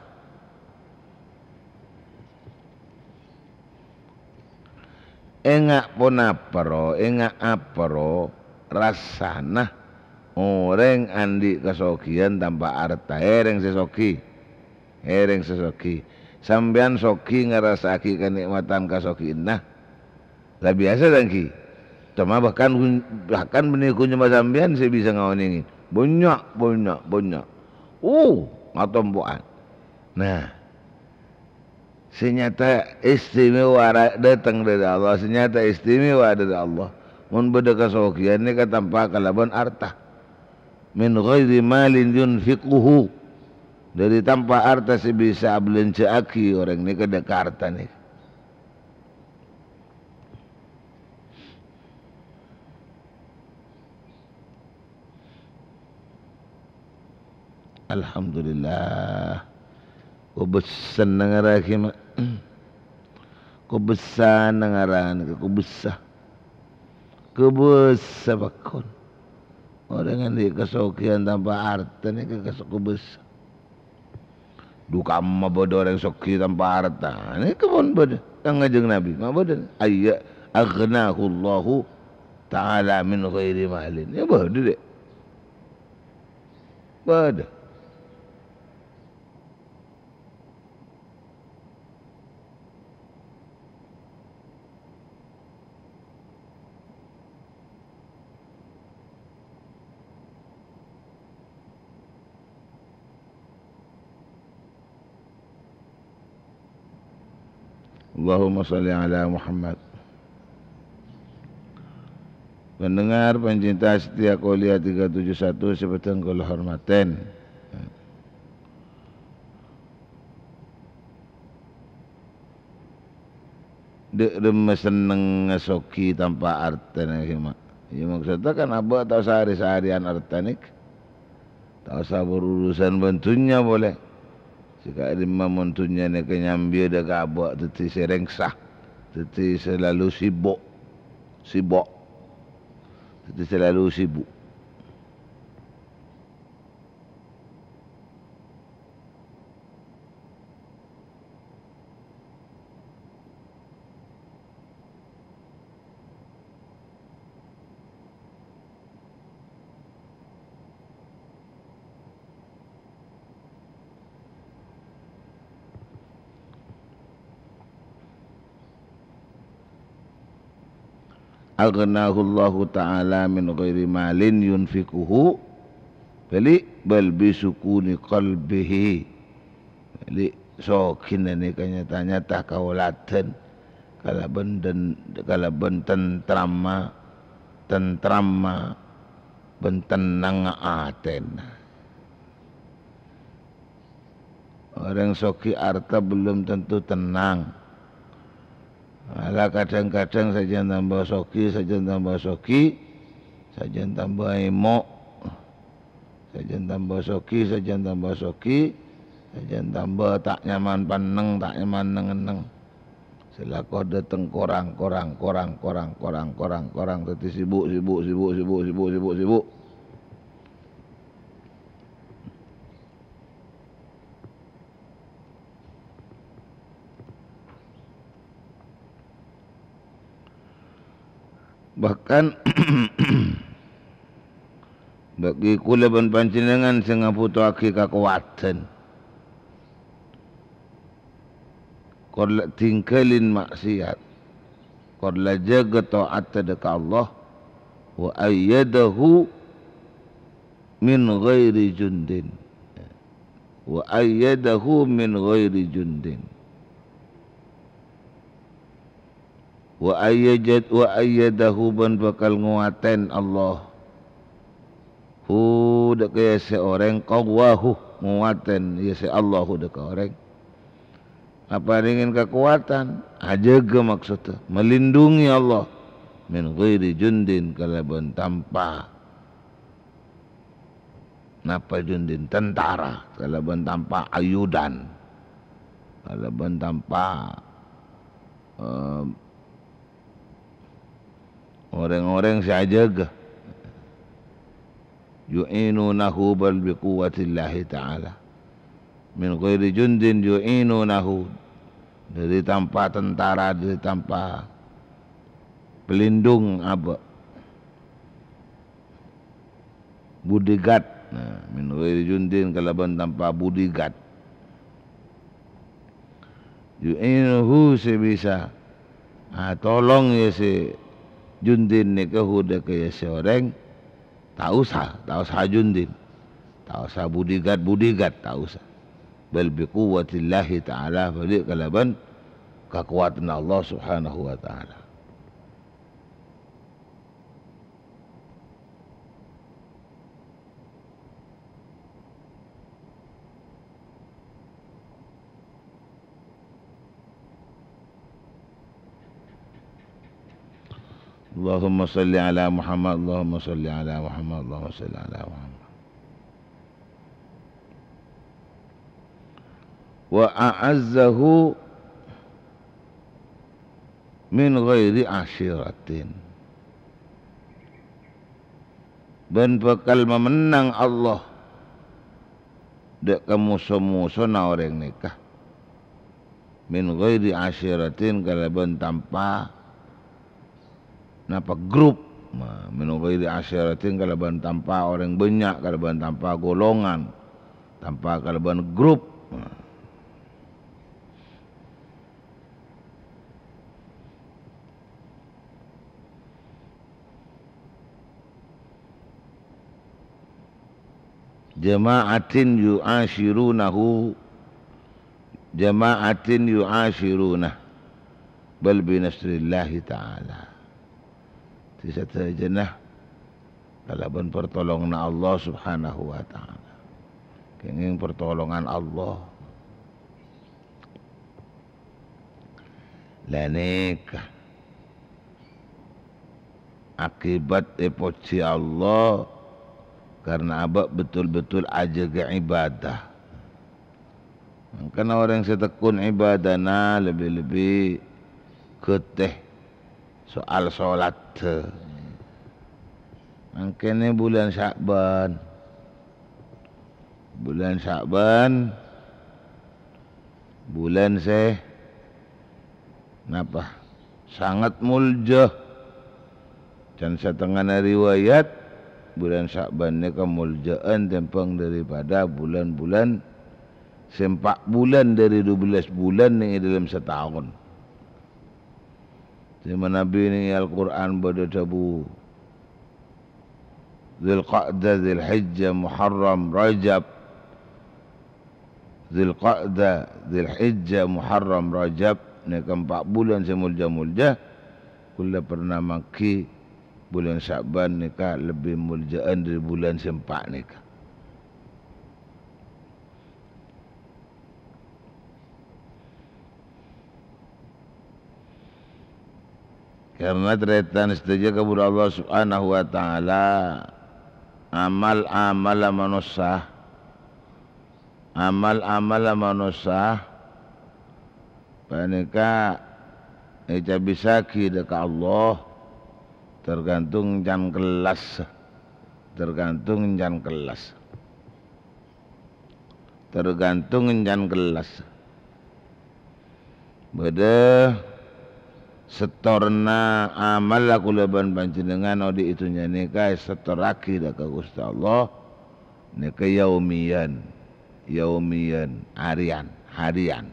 Ènga' ponapa, ro? Ènga' apa, ro? Rassana orèng andi' kasogiyan tanpa arta. È, rèng sè sogi. È, rèng sè sogi. Sampèyan sogi ngarassa'aghi kanè'matan kasogiyanna. La biyasa, ta' ènggi? Coma bahkan, bahkan bânnè ghun coma sampèyan sè bisa ngaonèngè. Bânnya', bânnya', bânnya'. Uh, ngatompo'an. Nah, sè nyata istimewa ra-, dâteng dhâri Allah, sè nyata istimewa dhâri Allah. Mon bâdâ kasogiyan nèka tanpa kalabân arta. "Min ghairi malin yunfiquhu." Dhâri tanpa arta sè bisa abhâlânjhâ'aghi orèng nèka dhâ-, ka arta nèka. Alhamdulillah. Kobâsana ngara ghi, Ma'. Kobâsana ngara nèka, kobâsa. Kobâsa pagghun. Orèng andi' kasogiyan tanpa arta nèka kas-, kobâsa. Dhu kamma bâdâ orèng sogi tanpa arta. Nèka pon bâdâ. Kanjeng Nabi, ma' bâdâ. Ayya aghnahullahu ta'ala min ghairi malin. Iyâ bâdâ, dhi'. Bâdâ. Allahumma shalli ala Muhammad. Pendengar pencinta setia Kolia tiga tujuh satu sè bhâdhân kaulâ hormatè. Dâ' remma sennengnga sogi tanpa arta nèka, Ma'. Iyâ, maksodda kan abâ' ta' osa rè-sarèyan arta nèka. Ta' osa berurusan bân dhunnya polè. Sè ka'dimma mon dhunnya nèka nyambiyâ dâ' ka abâ' dhâddhi sè rèngsa, dhâddhi selalu sibuk, sibuk, dhâddhi selalu sibuk. Aghnahullahu ta'ala min ghairi malin yunfiquhu, bali bal bisukuni qalbihi. Jadi, sogina nèka nyata-nyata kaoladhân kalabân den-, kalabân tentramma, tentramma bân tennangnga atèna. Orèng sogi arta belum tentu tenang. Malah kadhâng-kadhâng sajân tamba sogi, sajân tamba sogi, sajân tamba èmo'. Sajân tamba sogi, sajân tamba sogi, sajân tamba ta' nyaman panneng, ta' nyaman neng-enneng. Sè lako dâteng korang, korang, korang, dhâddhi sibuk, sibuk, sibuk. Bahkan, bâgi kaulâ bân panjhennengngan sè ngabhutoaghi kakowadhân. Kor la dinggalin maksiat, kor la jâgâ ta'at dâ' ka Allah, wa ayyadahu min ghairi jundin. Wa ayyadahu min ghairi jundin. Wa ayyajad-, wa ayyadahu bân bhâkal ngowatèn Allah. hu, dâ' ka iyâ sè orèng, qawwahu, ngowatè iyâ sè Allahu dâ' ka orèng. Aparèngè kakowadhân, ajâgâ maksodda, melindungi Allah, min ghairi jundin, kalabân tanpa, napa jundin, tentara, kalabân tanpa ayudan, kalabân tanpa, eh, orèng-orèng sè ajâgâ. Yu'inunahu bal bi quwwatillahi ta'ala. Min ghairi jundin yu'inunahu. Dâri tanpa tentara, dâri tanpa pelindung abâ'. Bodyguard. Nah, min ghairi jundin kalabân tanpa bodyguard. Yu'inuhu sè bisa, ah, tolong iyâ sè jundin nèka hu dâ' ka iyâ sè orèng, ta' osa, ta' osa jundin. Ta' osa bodyguard-bodyguard, ta' osa. Bal bi quwwatillahi ta'ala, bâli' kalabân kakowadhânna Allah Subhanahu wa Ta'ala. Allahumma shalli ala Muhammad, Allahumma shalli ala Muhammad, Allahumma shalli ala Muhammad. Wa a'azzahu min ghairi ashiratin. Bân bhâkal mamennang Allah dâ' ka moso-mosona orèng nèka. Min ghairi ashiratin, kalabân tanpa napa grup. Nah, min ghairi ashiratin, kalabân tanpa orèng bânnya', kalabân tanpa golongan, tanpa kalabân grup. Nah. Jama'atin yu'ashirunahu, jama'atin yu'ashirunah, bal binasrillahi ta'ala. Sadhâjâna kalabân partolonganna Allah Subhanahu wa Ta'ala. Kèngèng partolongan Allah. La nèka akibat èpojhi Allah karna abâ' betul-betul ajâgâ ibadah. Mangkana orèng sè tekun ibadana lebbi-lebbi ghâtè soal solat. Mangkènè bulân Sya'ban. Bulân Sya'ban, bulân sè napa? Sanget molja. Can satengngana riwayat, bulân Sya'ban nèka molja'an tèmbhâng daripada bulân-bulân sè empa' bulân dâri dubellâs bulân nèng è dâlem sataon. Sè manabi nèng è Al-Qur'an bâdâ dhâbu, Dzulqa'dah, Dzulhijjah, Muharram, Rajab. Dzulqa'dah, Dzulhijjah, Muharram, Rajab, nèka empa' bulân sè molja-molja. Kaulâ pernah mangghi bulân Sya'ban nèka lebbi molja'an dâri bulân sè empa' nèka. Karna tarètan sadhâjâ ka buru Allah Subhanahu wa Ta'ala, amal-amalla manossa, amal-amalla manossa panèka ècabisaghi dâ' ka Allah, tergantung can kellas, tergantung can kellas. Tergantung èncan kellas. Bâdâ sèttorna amal kaulâ bân panjhennengngan odi' è dhunnya nèka èsèttorraghi dâ' ka Ghustè Allah, nèka yaumiyan, yaumiyan, arèyan, harian.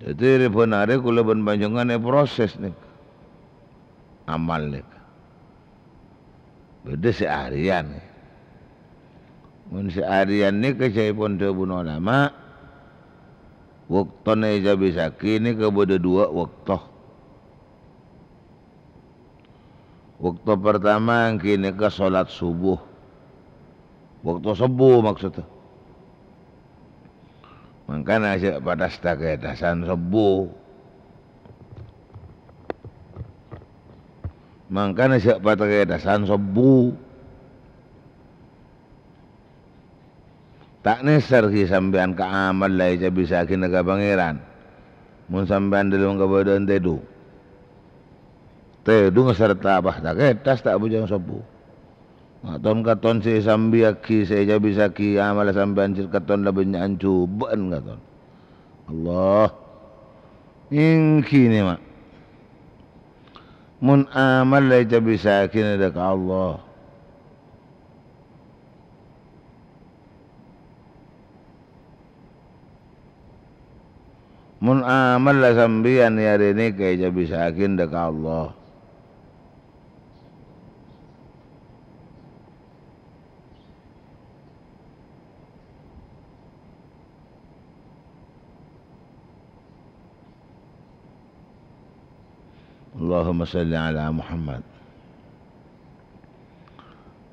Dhâddhi, rè-bân arè kaulâ bân panjhennengngan èprosès nèka. Amal nèka. Bâdâ sè arèyan. Mon sè arèyan nèka ca'èpon dhâbuna ulama, Bâktona ècabisaghi nèka bâdâ duwâ' bâkto. Bâkto partama ènggi nèka solat subuh. Bâkto sobbhu maksodda. Mangkana jhâ' paḍâ takèḍâsan sobbhu. Mangkana jhâ' patakèḍâsan sobbhu. Ta' nèser ghi' sampèyan ka amal la ècabisaghi nèka Pangèran. Mon sampèyan ḍâlem kabâḍâ'ân tèḍung. Tèḍung sarta apa? Ta' kètas ta' bujâng sobbhu. Ma' ton-katon sè èsambiyaghi, sè ècabisaghi amalla sampèyan sè katon la bânnya'an jhubâ'ân katon. Allah. Ènggi nè, Ma'. Mon amal la ècabisaghi nèḍâ ka Allah. Mon amal la sampèyan è arè nèka ècabisaghi ḍâ' ka Allah. Allahumma shalli ala Muhammad.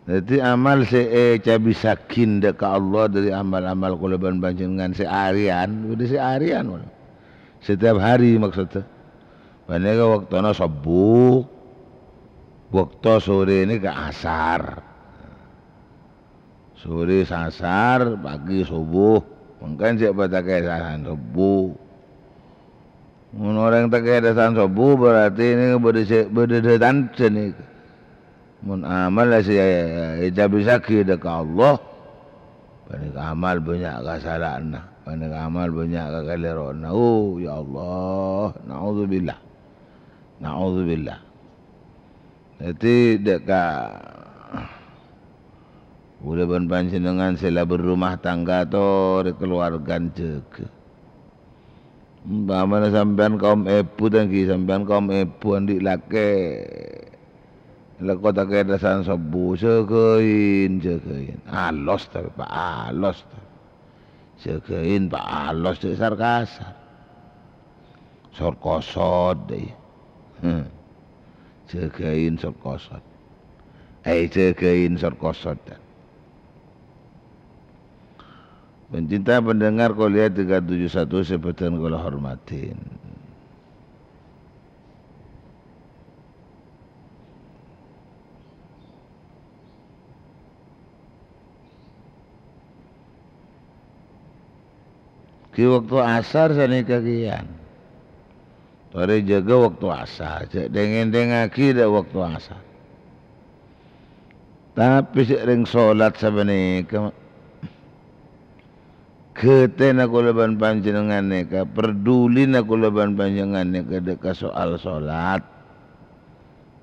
Dhâddhi, amal sè ècabisaghi ḍâ' ka Allah ḍâri amal-amal kaulâ bân panjhennengngan sè arèyan, bâḍâ sè arèyan, setiap hari maksodda. Panèka bâktona sobbhu, bâkto sore nèka asar. Sore asar, pagi subuh. Mangkana jhâ' patakèḍâsan subuh. Mon orèng takèḍâsan subuh, berarti nèka bâḍâ sè, bâḍâ dhâtanta nèka. Mon amal sè ècabisaghi ḍâ' ka Allah, panèka amal bânnya' kasala'anna, panèka amal bânnya' kakalèrowanna. Oh, ya Allah, naudzubillah. Naudzubillah. Dhâddhi, ḍâ' ka kaulâ bân panjhennengngan sè la berrumah tangga torè kalowargan jâgâ. Ompamana sampèyan kaum èbhu, ta' ènggi sampèyan kaum èbhu anḍi' lakè', la ko' takèḍâsan sobbhu, jâgâin, jâgâin. Alos tapè, Pa', alos tapè. Jâgâin, Pa', alos, jhâ' sar-kasar. Sor-kosot, iyâ. Heh. Jâgâin sor-kosot. Ayo jâgâin sor-kosot, dan. Pencinta pendengar Kolia tiga tujuh satu sè bhâdhân kaulâ hormadhi. Ghi' bâkto asar sanèka kèyan. Torè jâgâ bâkto asar, jhâ' dhing-èndhingngaghi ḍâ' bâkto asar. Tapè sè rèng solat sapanèka, ghâtèna kaulâ bân panjhennengngan nèka, pardulina kaulâ bân panjhennengngan nèka ḍâ' ka soal solat.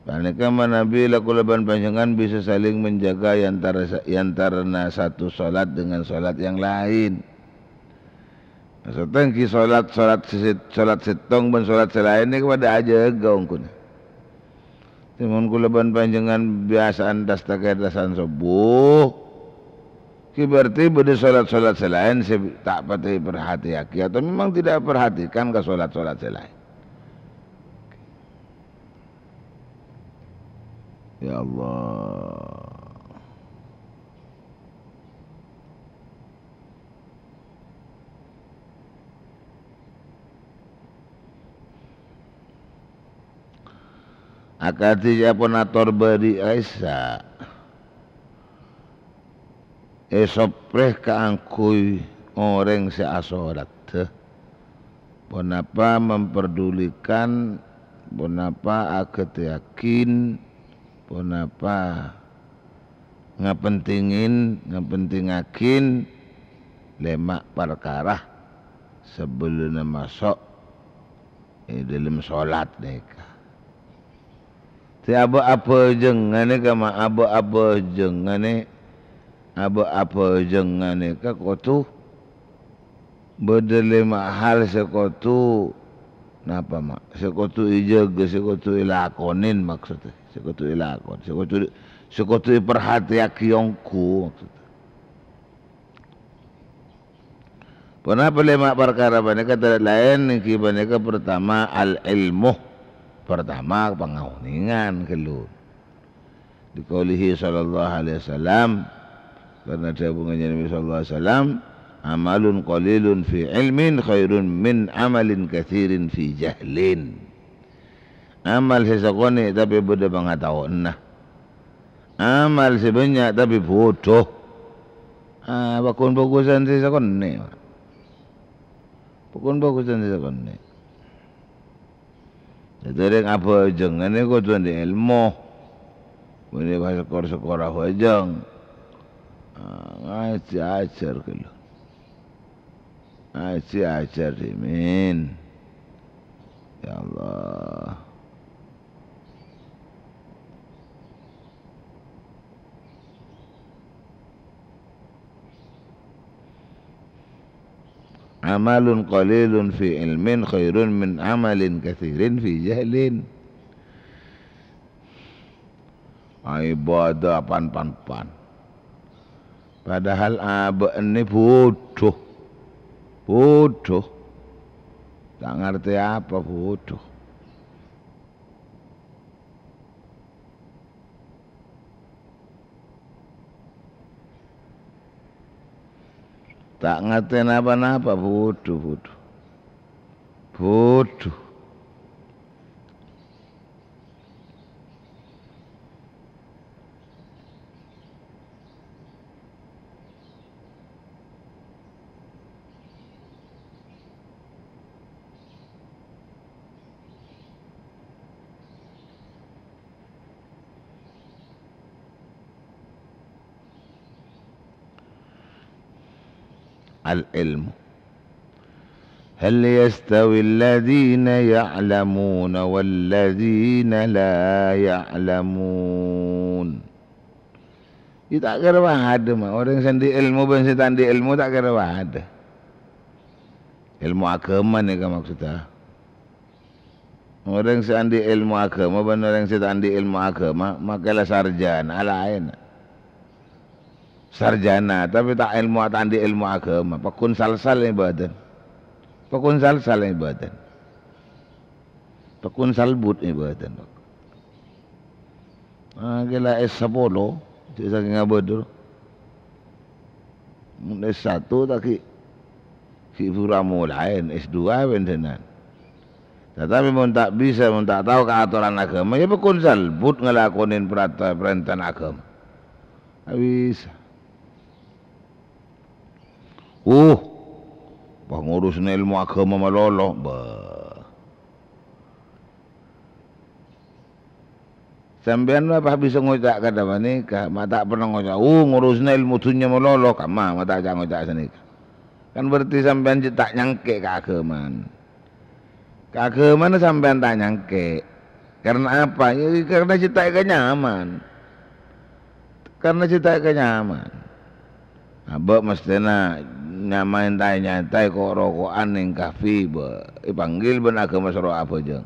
Panèka manabi la kaulâ bân panjhennengngan bisa saling menjaga è antara sa-, è antarana satu solat dengan solat yang lain. Maksodda ènggi solat, solat sè, solat sèttong bân solat sè laèn nèka paḍâ ajâgâ ongghuna. Mon kaulâ bân panjhennengngan biyasa'an ḍâ' takèḍâsan sobbhu, ghi' berarti bâḍâ solat-solat sè laèn sè ta' patè èparhatèyaghi atau memang tidak perhatikan ka solat-solat sè laèn. Ya Allah. Akadhi sè ampon ator bâri' Isa. Èsoprè kaangghuy orèng sè asolat. Ponapa memperdulikan, ponapa aghâtèyaghin, ponapa ngapentingin, ngapentingaghin lèma' parkara sabellunna maso' è ḍâlem solat nèka. Sè abâ-, abhâjângnga nèka ma-, abâ-, abhâjângnga nè-, abâ-, abhâjângnga nèka kodhu bâḍâ lèma' hal sè kodhu, napa, Ma'? Sè kodhu èjâgâ, sè kodhu èlakonè, maksodda. Sè kodhu èlakonè, sè kodhu, sè kodhu èparhatèyaghi ongghu, maksodda. Ponapa lèma' parkara panèka? Tadâ' laèn èngghi panèka, partama, al-ilmu. Partama, pangaonèngan ghâllu. Liqaulihi sallallahu alaihi wasallam, karena dhâbuna Kanjeng Nabi sallallahu alaihi wasallam, "Amalun qalilun fi ilmin khairun min amalin katsirin fi jahlin." Amal sè sakonè' tapè bâdâ pangataowanna. Amal sè bânnya' tapè bhudhu. Ah, pakon bhâghusân sè sakonè', Pak. Pakon bhâghusân sè sakonè'. Dhâddhi rèng abhâjâng nèko kodhu andi' èlmo. Bânnè pas sokor-sokor abhâjâng. Ah, ngajhi ajhâr ghâllu. Ngajhi ajhâr dhimèn. Ya Allah. "Amalun qalilun fi ilmin khairun min amalin katsirin fi jahlin." Ibadah pan-pan-pan. Padahal abâ'na bhudhu. Bhudhu. Ta' ngartè apa bhudhu. Ta' ngartè napa-napa, bhudhu, bhudhu. Bhudhu. Al-ilmu. Hal yastawil ladzina ya'lamuna wal ladzina la ya'lamun. Iyâ, ta' kèra padâ, ma'. Orèng sè andi' èlmo bân sè ta' andi' èlmo ta' kèra padâ. Èlmo aghâma nèka maksudda. Orèng sè andi' èlmo aghâma bân orèng sè ta' andi' èlmo aghâma, makè la sarjana, laèn. Sarjana, tapè ta' èlmo, ta' andi' èlmo aghâma, pagghun sal-sal è bâdân. Pagghun sal-sal è bâdân. Pagghun salbut è bâdân. Ah, ghellâ' S sapolo, cè' sakènga bâdâr. Mon S satu ta' ghi', ghi' buru amolaè, S dua bân dhânan. Tatapè mon ta' bisa, mon ta' tao kaatoran aghâma, iyâ pagghun salbut ngalakonè parata-, parèntana aghâma. Ta' bisa. Uh, pas ngurusana èlmo aghâma malolo, bâh. Sampèyan ma' pas bisa ngoca' kadhâ' panèka, ma' ta' pernah ngoca', "Oh, ngurusana èlmo dhunnya malolo," kamma, ma' ta' ca-ngoca' sanèka. Kan berarti sampèyan jâ-, ta' nyangkè' ka aghâmana. Ka aghâmana sampèyan ta' nyangkè'. Karena apa? Ya, karena jâ' ta' èkanyaman. Karena jâ' ta' èkanyaman. Abâ' mestèna nyamaè ta' nyataè ko'-roko'an neng kafe, bâ, èpanggil bân aghâma soro abhâjâng.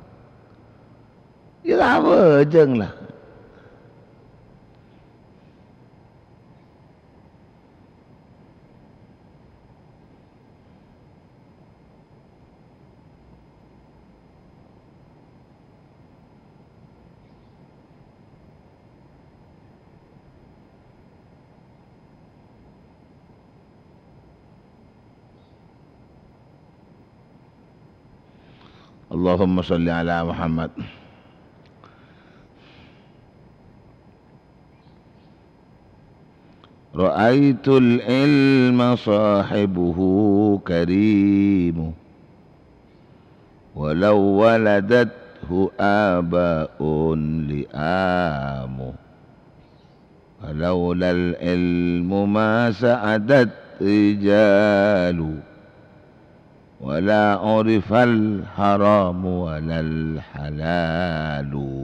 Ya, abhâjâng, la. Allahumma shalli ala Muhammad. Ra'aitul ilma shahibuhu karimu, walau waladathu aba'un li'amu. Walaulal ilmu ma sa'adat rijalu, wala urifal haramu walal halalu.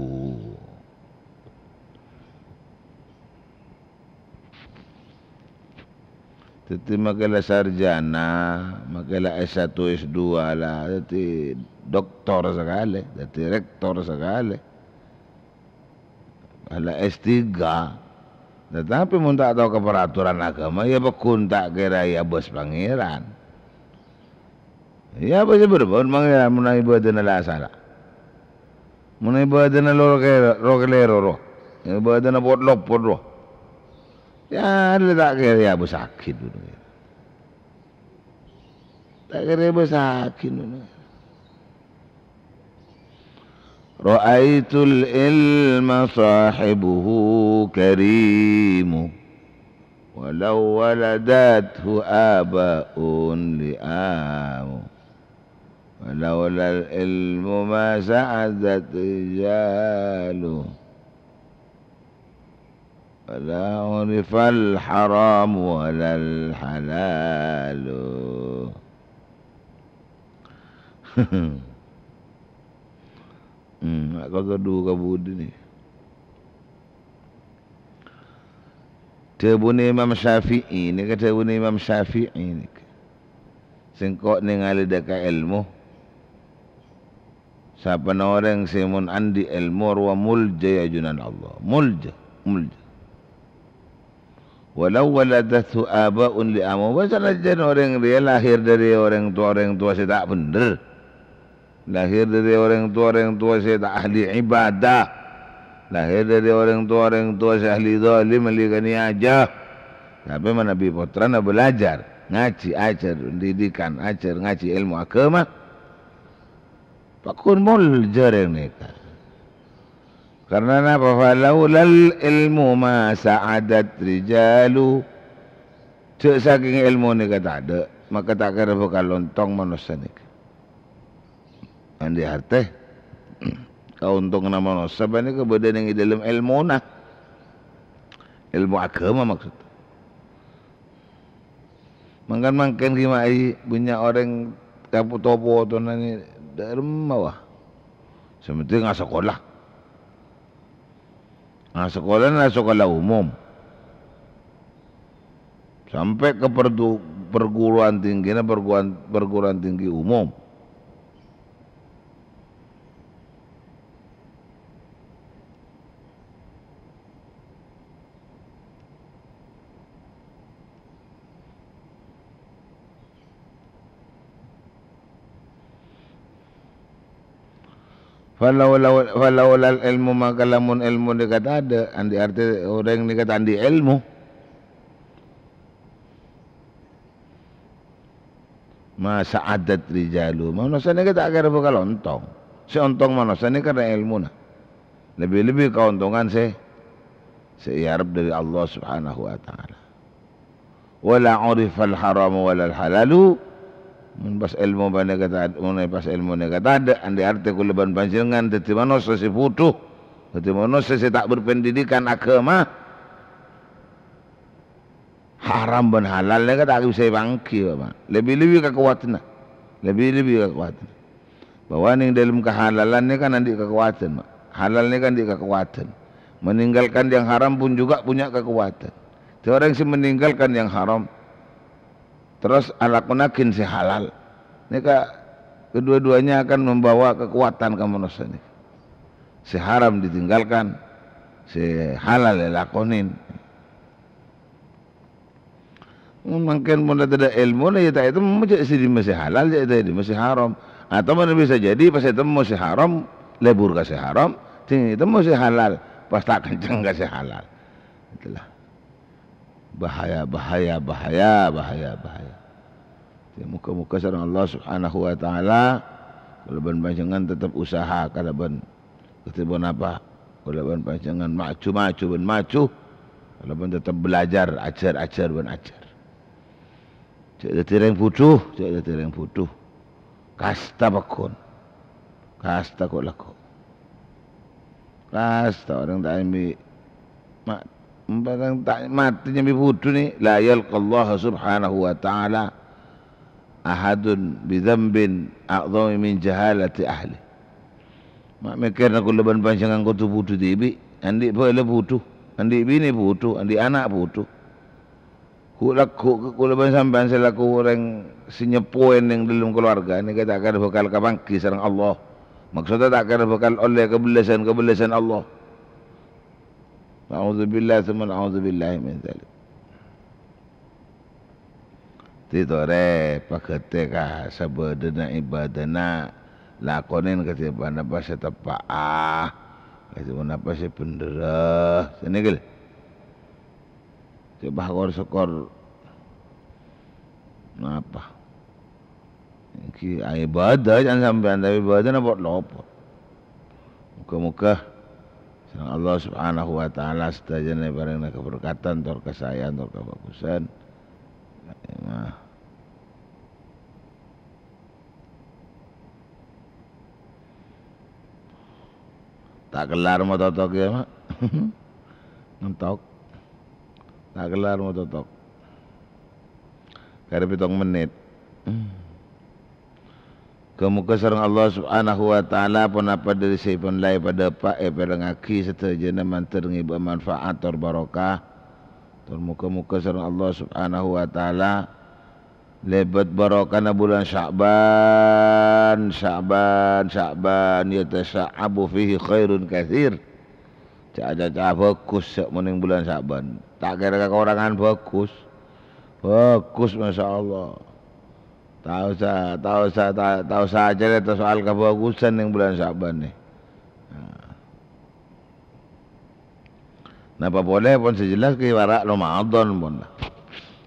Dhâddhi, makè la sarjana, makè la S satu, S dua la, dhâddhi doktor sakalè, dhâddhi rektor sakalè. La S tiga. Tatapè mon ta' tao ka paraturan aghâma, ya pagghun ta' kèra èabâs Pangèran. Iyâ, apa sè bârâmma, mon mangkèn mon ibâdâna la sala. Mon ibâdâna lo-, kè-, ro-, kalèro, ro. Ibâdâna pot-lopot, ro. Iyâ, la ta' kèra abâsaghi, bhunten. Ta' kèra abâsaghi, bhunten. رأيت العلم صاحبه كريم، ولو ولدته آباء لئام، ولولا العلم ما سعدت رجال، ولا عرف الحرام ولا الحلال. Hmm, kok dhu ka budi nè. Dhâbuna Imam Syafi'i nèka, dhâbuna Imam Syafi'i nèka. Sèngko' nèngalè dâ' ka èlmo. Sapanèka orèng sè mon andi' èlmo rowa molja è ajunan Allah. Molja, molja. Walau waladathu aba'un li'amu. Bâ sanajjân orèng rèya lahir dâri orèng towa-orèng towa sè ta' bhendher. Lahir dâri orèng towa-orèng towa sè ta' ahli ibadah. Lahir dâri orèng towa-orèng towa sè ahli zalim, ahli kaniaja. Tapè manabi pottrana belajar, ngajhi, ajhâr, pendidikan, ajhâr, ngajhi èlmo aghâma. Pagghun molja rèng nèka. Karna napa? "Falaulal ilmu ma sa'adat rijalu." Jhâ' sakèng èlmo nèka tadâ', maka ta' kèra bhâkal ontong manossa nèka. Andi' artè, kaontonganna manossa panèka bâdâ neng è dâlem èlmona. Èlmo aghâma maksud. Mangkana mangkèn ghi' ma'i bânnya' orèng kapoto-potona nè dâ' remma, wa. Sè pentèng asakola. Asakolana asakola umum. Sampè' ka perdu-, perguruan tinggina perguruan, perguruan tinggi umum. Falaula, falaulal ilmu, maka lamun èlmo nèka tadâ', andi' artè orèng nèka ta' andi' èlmo. Ma sa'adat rijalu. Manossa nèka ta' kèra bhâkal ontong. Sè ontong manossa nèka karna èlmona. Lebbi-lebbi kaontongan sè, sè èarep dâri Allah Subhanahu wa Ta'ala. "Wala urifal haramu walal halalu." Mon pas èlmo panèka ta-, mon pas èlmo nèka tadâ', andi' artè kaulâ bân panjhennengngan dhâddhi manossa sè bhudhu, dhâddhi manossa sè ta' berpendidikan aghâma. Haram bân halal nèka ta' bisa èpangghi, Bapak. Lebbi-lebbi kakowadhânna. Lebbi-lebbi kakowadhânna. Bahwa neng dâlem kahalalan nèka andi' kakowadhân, Pak. Halal nèka andi' kakowadhân. Meninggalkan yang haram pun juga punya kekuatan. Jadi orang sè meninggalkan yang haram, terros alakonnaghi sè halal, nèka kedua-duanya akan membawa kekuatan ka manossa nèka. Sè haram ditinggalkan, sè halal èlakonin. Mangkèn mon la tadâ' èlmona, iyâ ta' ètemmo jhâ' sè dimma sè halal, jhâ' ta' dimma sè haram. Atau mana bisa jadi pas ètemmo sè haram, lebur ka sè haram, sè ètemmo sè halal, pas ta' kenceng ka sè halal. Itulah. Bahaya, bahaya, bahaya, bahaya, bahaya. Jadi, moga-moga sareng Allah Subhanahu wa Ta'ala, kaulâ bân panjhennengngan tetep usaha kalabân Kadhi ponapa? Kaulâ bân panjhennengngan maju, maju, bân maju. Kaulâ bân tetep belajar, ajhâr, ajhâr, bân ajhâr. Jhâ' dhâddhi rèng bhudhu, jhâ' dhâddhi rèng bhudhu. Kasta pagghun. Kasta ko'-lako'. Kasta orèng ta' embi' ma-, orèng ta' matè nyambi bhudhu nè, la yalqallaha subhanahu wa ta'ala ahadun bidzambin a'dhami min jahalati ahli. Ma' mèkkèrna kaulâ bân panjhennengngan kodhu bhudhu dhibi', andi' bhâlâ bhudhu, andi' binè bhudhu, andi' ana' bhudhu. Ghu'-lagghu' kaulâ bân sampèyan selaku orèng sè nyeppowè neng dâlem kalowarga nèka ta' kèra bhâkal kapangghi sareng Allah. Maksodda ta' kèra bhâkal ollè kabellâsân-kabellâsân Allah. Na'udzubillah, tsumma na'udzubillah min dzalik. Dhâddhi torè paghâtè ka sabâdâna ibâdâna, lakonè kadhi ponapa sè teppa'a, kadhi ponapa sè bhendherra. Sanèka lho. Coba kor-sokor napa? Èngghi ibâdâ can sampèyan, tapè ibâdâna pot-lopot. Moghâ-moghâ sareng Allah Subhanahu wa Ta'ala sadhâjâna èparèngana kaberkatan, tor kasaèan, tor kabhâghusân. Nah. Ta' kellar mototok, yâ, Ma'. Ngentok. Ta' kellar mototok. Karè pèttong mennit. Moghâ-moghâ sareng Allah Subhanahu wa Ta'ala ponapa dhâri sè èpon la èpadâpa' èparèngaghi sadhâjâna mandhâr ngibâ manfaat tor barokah. Tor moghâ-moghâ sareng Allah Subhanahu wa Ta'ala lèbât barokahna bulân Sya'ban, Sya'ban, Sya'ban, yatasya'abu fihi khairun katsir. Ca'-, ca'-, ca' bhâghus sè mon nèng bulân Sya'ban. Ta' kèra kakorangan bhâghus. Bhâghus, masyaallah. Ta' osa, ta' osa, ta', ta' osa acarèta soal kabhâghusân nèng bulân Sya'ban nè. Nah. Napa polè pon sè jelas kè wara' Ramadan pon la.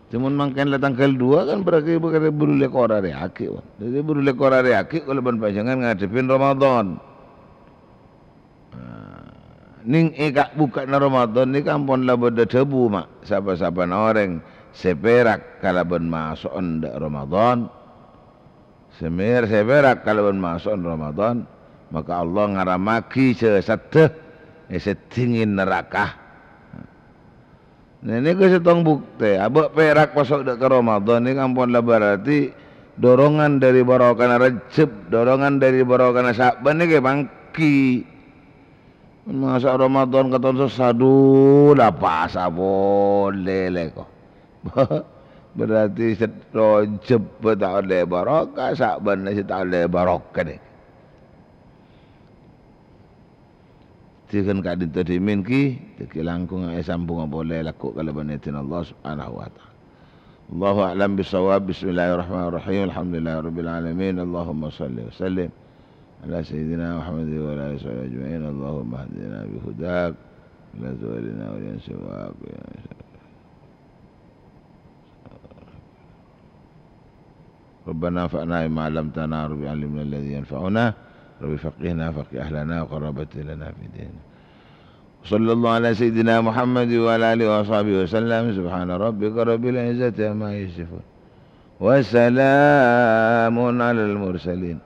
Coma mangkèn la tangghâl dua kan berarti bhuru lèkor arè aghi', pon. Dhâddhi bhuru lèkor arè aghi' kaulâ bân panjhennengan ngadhebbhi Ramadan. Nah, nèng è ka-, buka'na Ramadan nèka ampon la bâdâ dhâbu, Ma', sapa-sapana orèng sè pèrak kalabân maso'an dâ' Ramadan, sè mèr-, sè pèrak kalabân maso'an Ramadan, maka Allah ngaramaghi jasadda è sèddhingèn naraka. Nè, nèka sèttong buktè, abâ' pèrak maso' dâ' ka Ramadan nèka ampon la berarti dorongan dhâri barokahna Rejjeb, dorongan dhâri barokahna Sya'ban nèka èpangghi. Masa' Ramadan katon sè sadu la pas apolè lèko. Berarti sè Rejjeb ta' ollè barokah, Sya'ban sè ta' ollè barokah nèka. Dhâgghân ka'dinto dhimèn ghi, dhâggi' langkong èsambhungnga polè lagghu' kalabân èdina Allah Subhanahu wa Ta'ala. Allahu a'lam bissawab. Bismillahirrahmanirrahim. Alhamdulillahirabbil alamin. Allahumma shalli wa sallim ala sayyidina Muhammadin wa ala alihi wa sahbihi ajma'in. Allahumma hdina bi hudak ila zuwalina wa li siwak. ربنا انفعنا بما علمتنا، رب علمنا الذي ينفعنا، رب فقهنا فقه أهلنا وقربت لنا في ديننا. وصلى الله على سيدنا محمد وعلى آله وصحبه وسلم. سبحان ربك رب العزة عما يصفون. وسلام على المرسلين.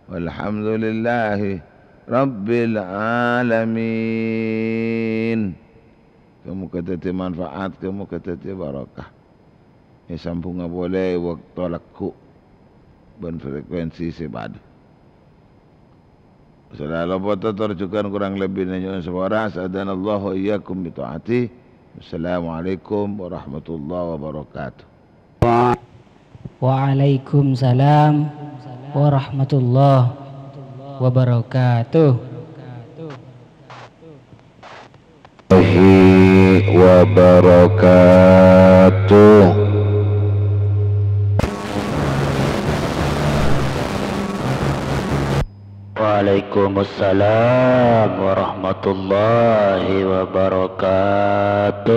والحمد لله رب العالمين. Moghâ-moghâ dhâddhi manfaat, moghâ-moghâ dhâddhi barokah. Èsambhungnga polè è bâkto lagghu' bân frekuensi sè padâ. Salalu poto tor jhughân kurang lebbina nyo'on sapora. Sa'adanallahu wa iyyakum bi ta'atih. Wassalamualaikum warahmatullahi wabarakatuh. Wa-, Waalaikumsalam warahmatullahi wabarakatuh. Wabarakatuh. Waalaikumsalam warahmatullahi wabarakatuh.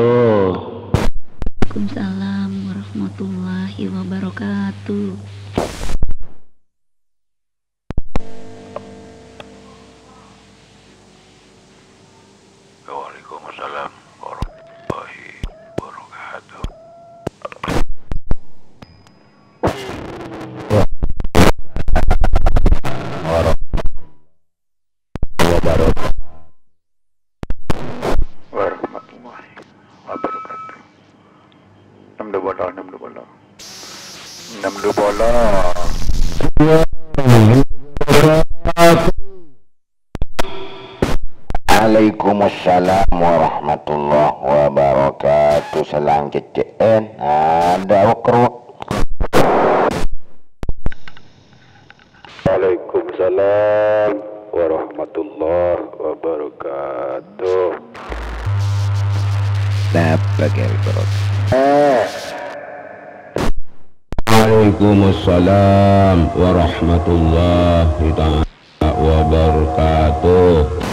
Waalaikumsalam warahmatullahi wabarakatuh. Waalaikumsalam warahmatullahi wabarakatuh. Warahmatullahi wabarakatuh. Enam dua puluh, enam dua puluh. Enam dua puluh. Waalaikumsalam warahmatullahi wabarakatuh. Salam cecce'en. Ada wekruk. Waalaikumsalam warahmatullahi wabarakatuh. Napa kèra, Bro? Eh. Waalaikumsalam warahmatullahi ta'ala wabarakatuh.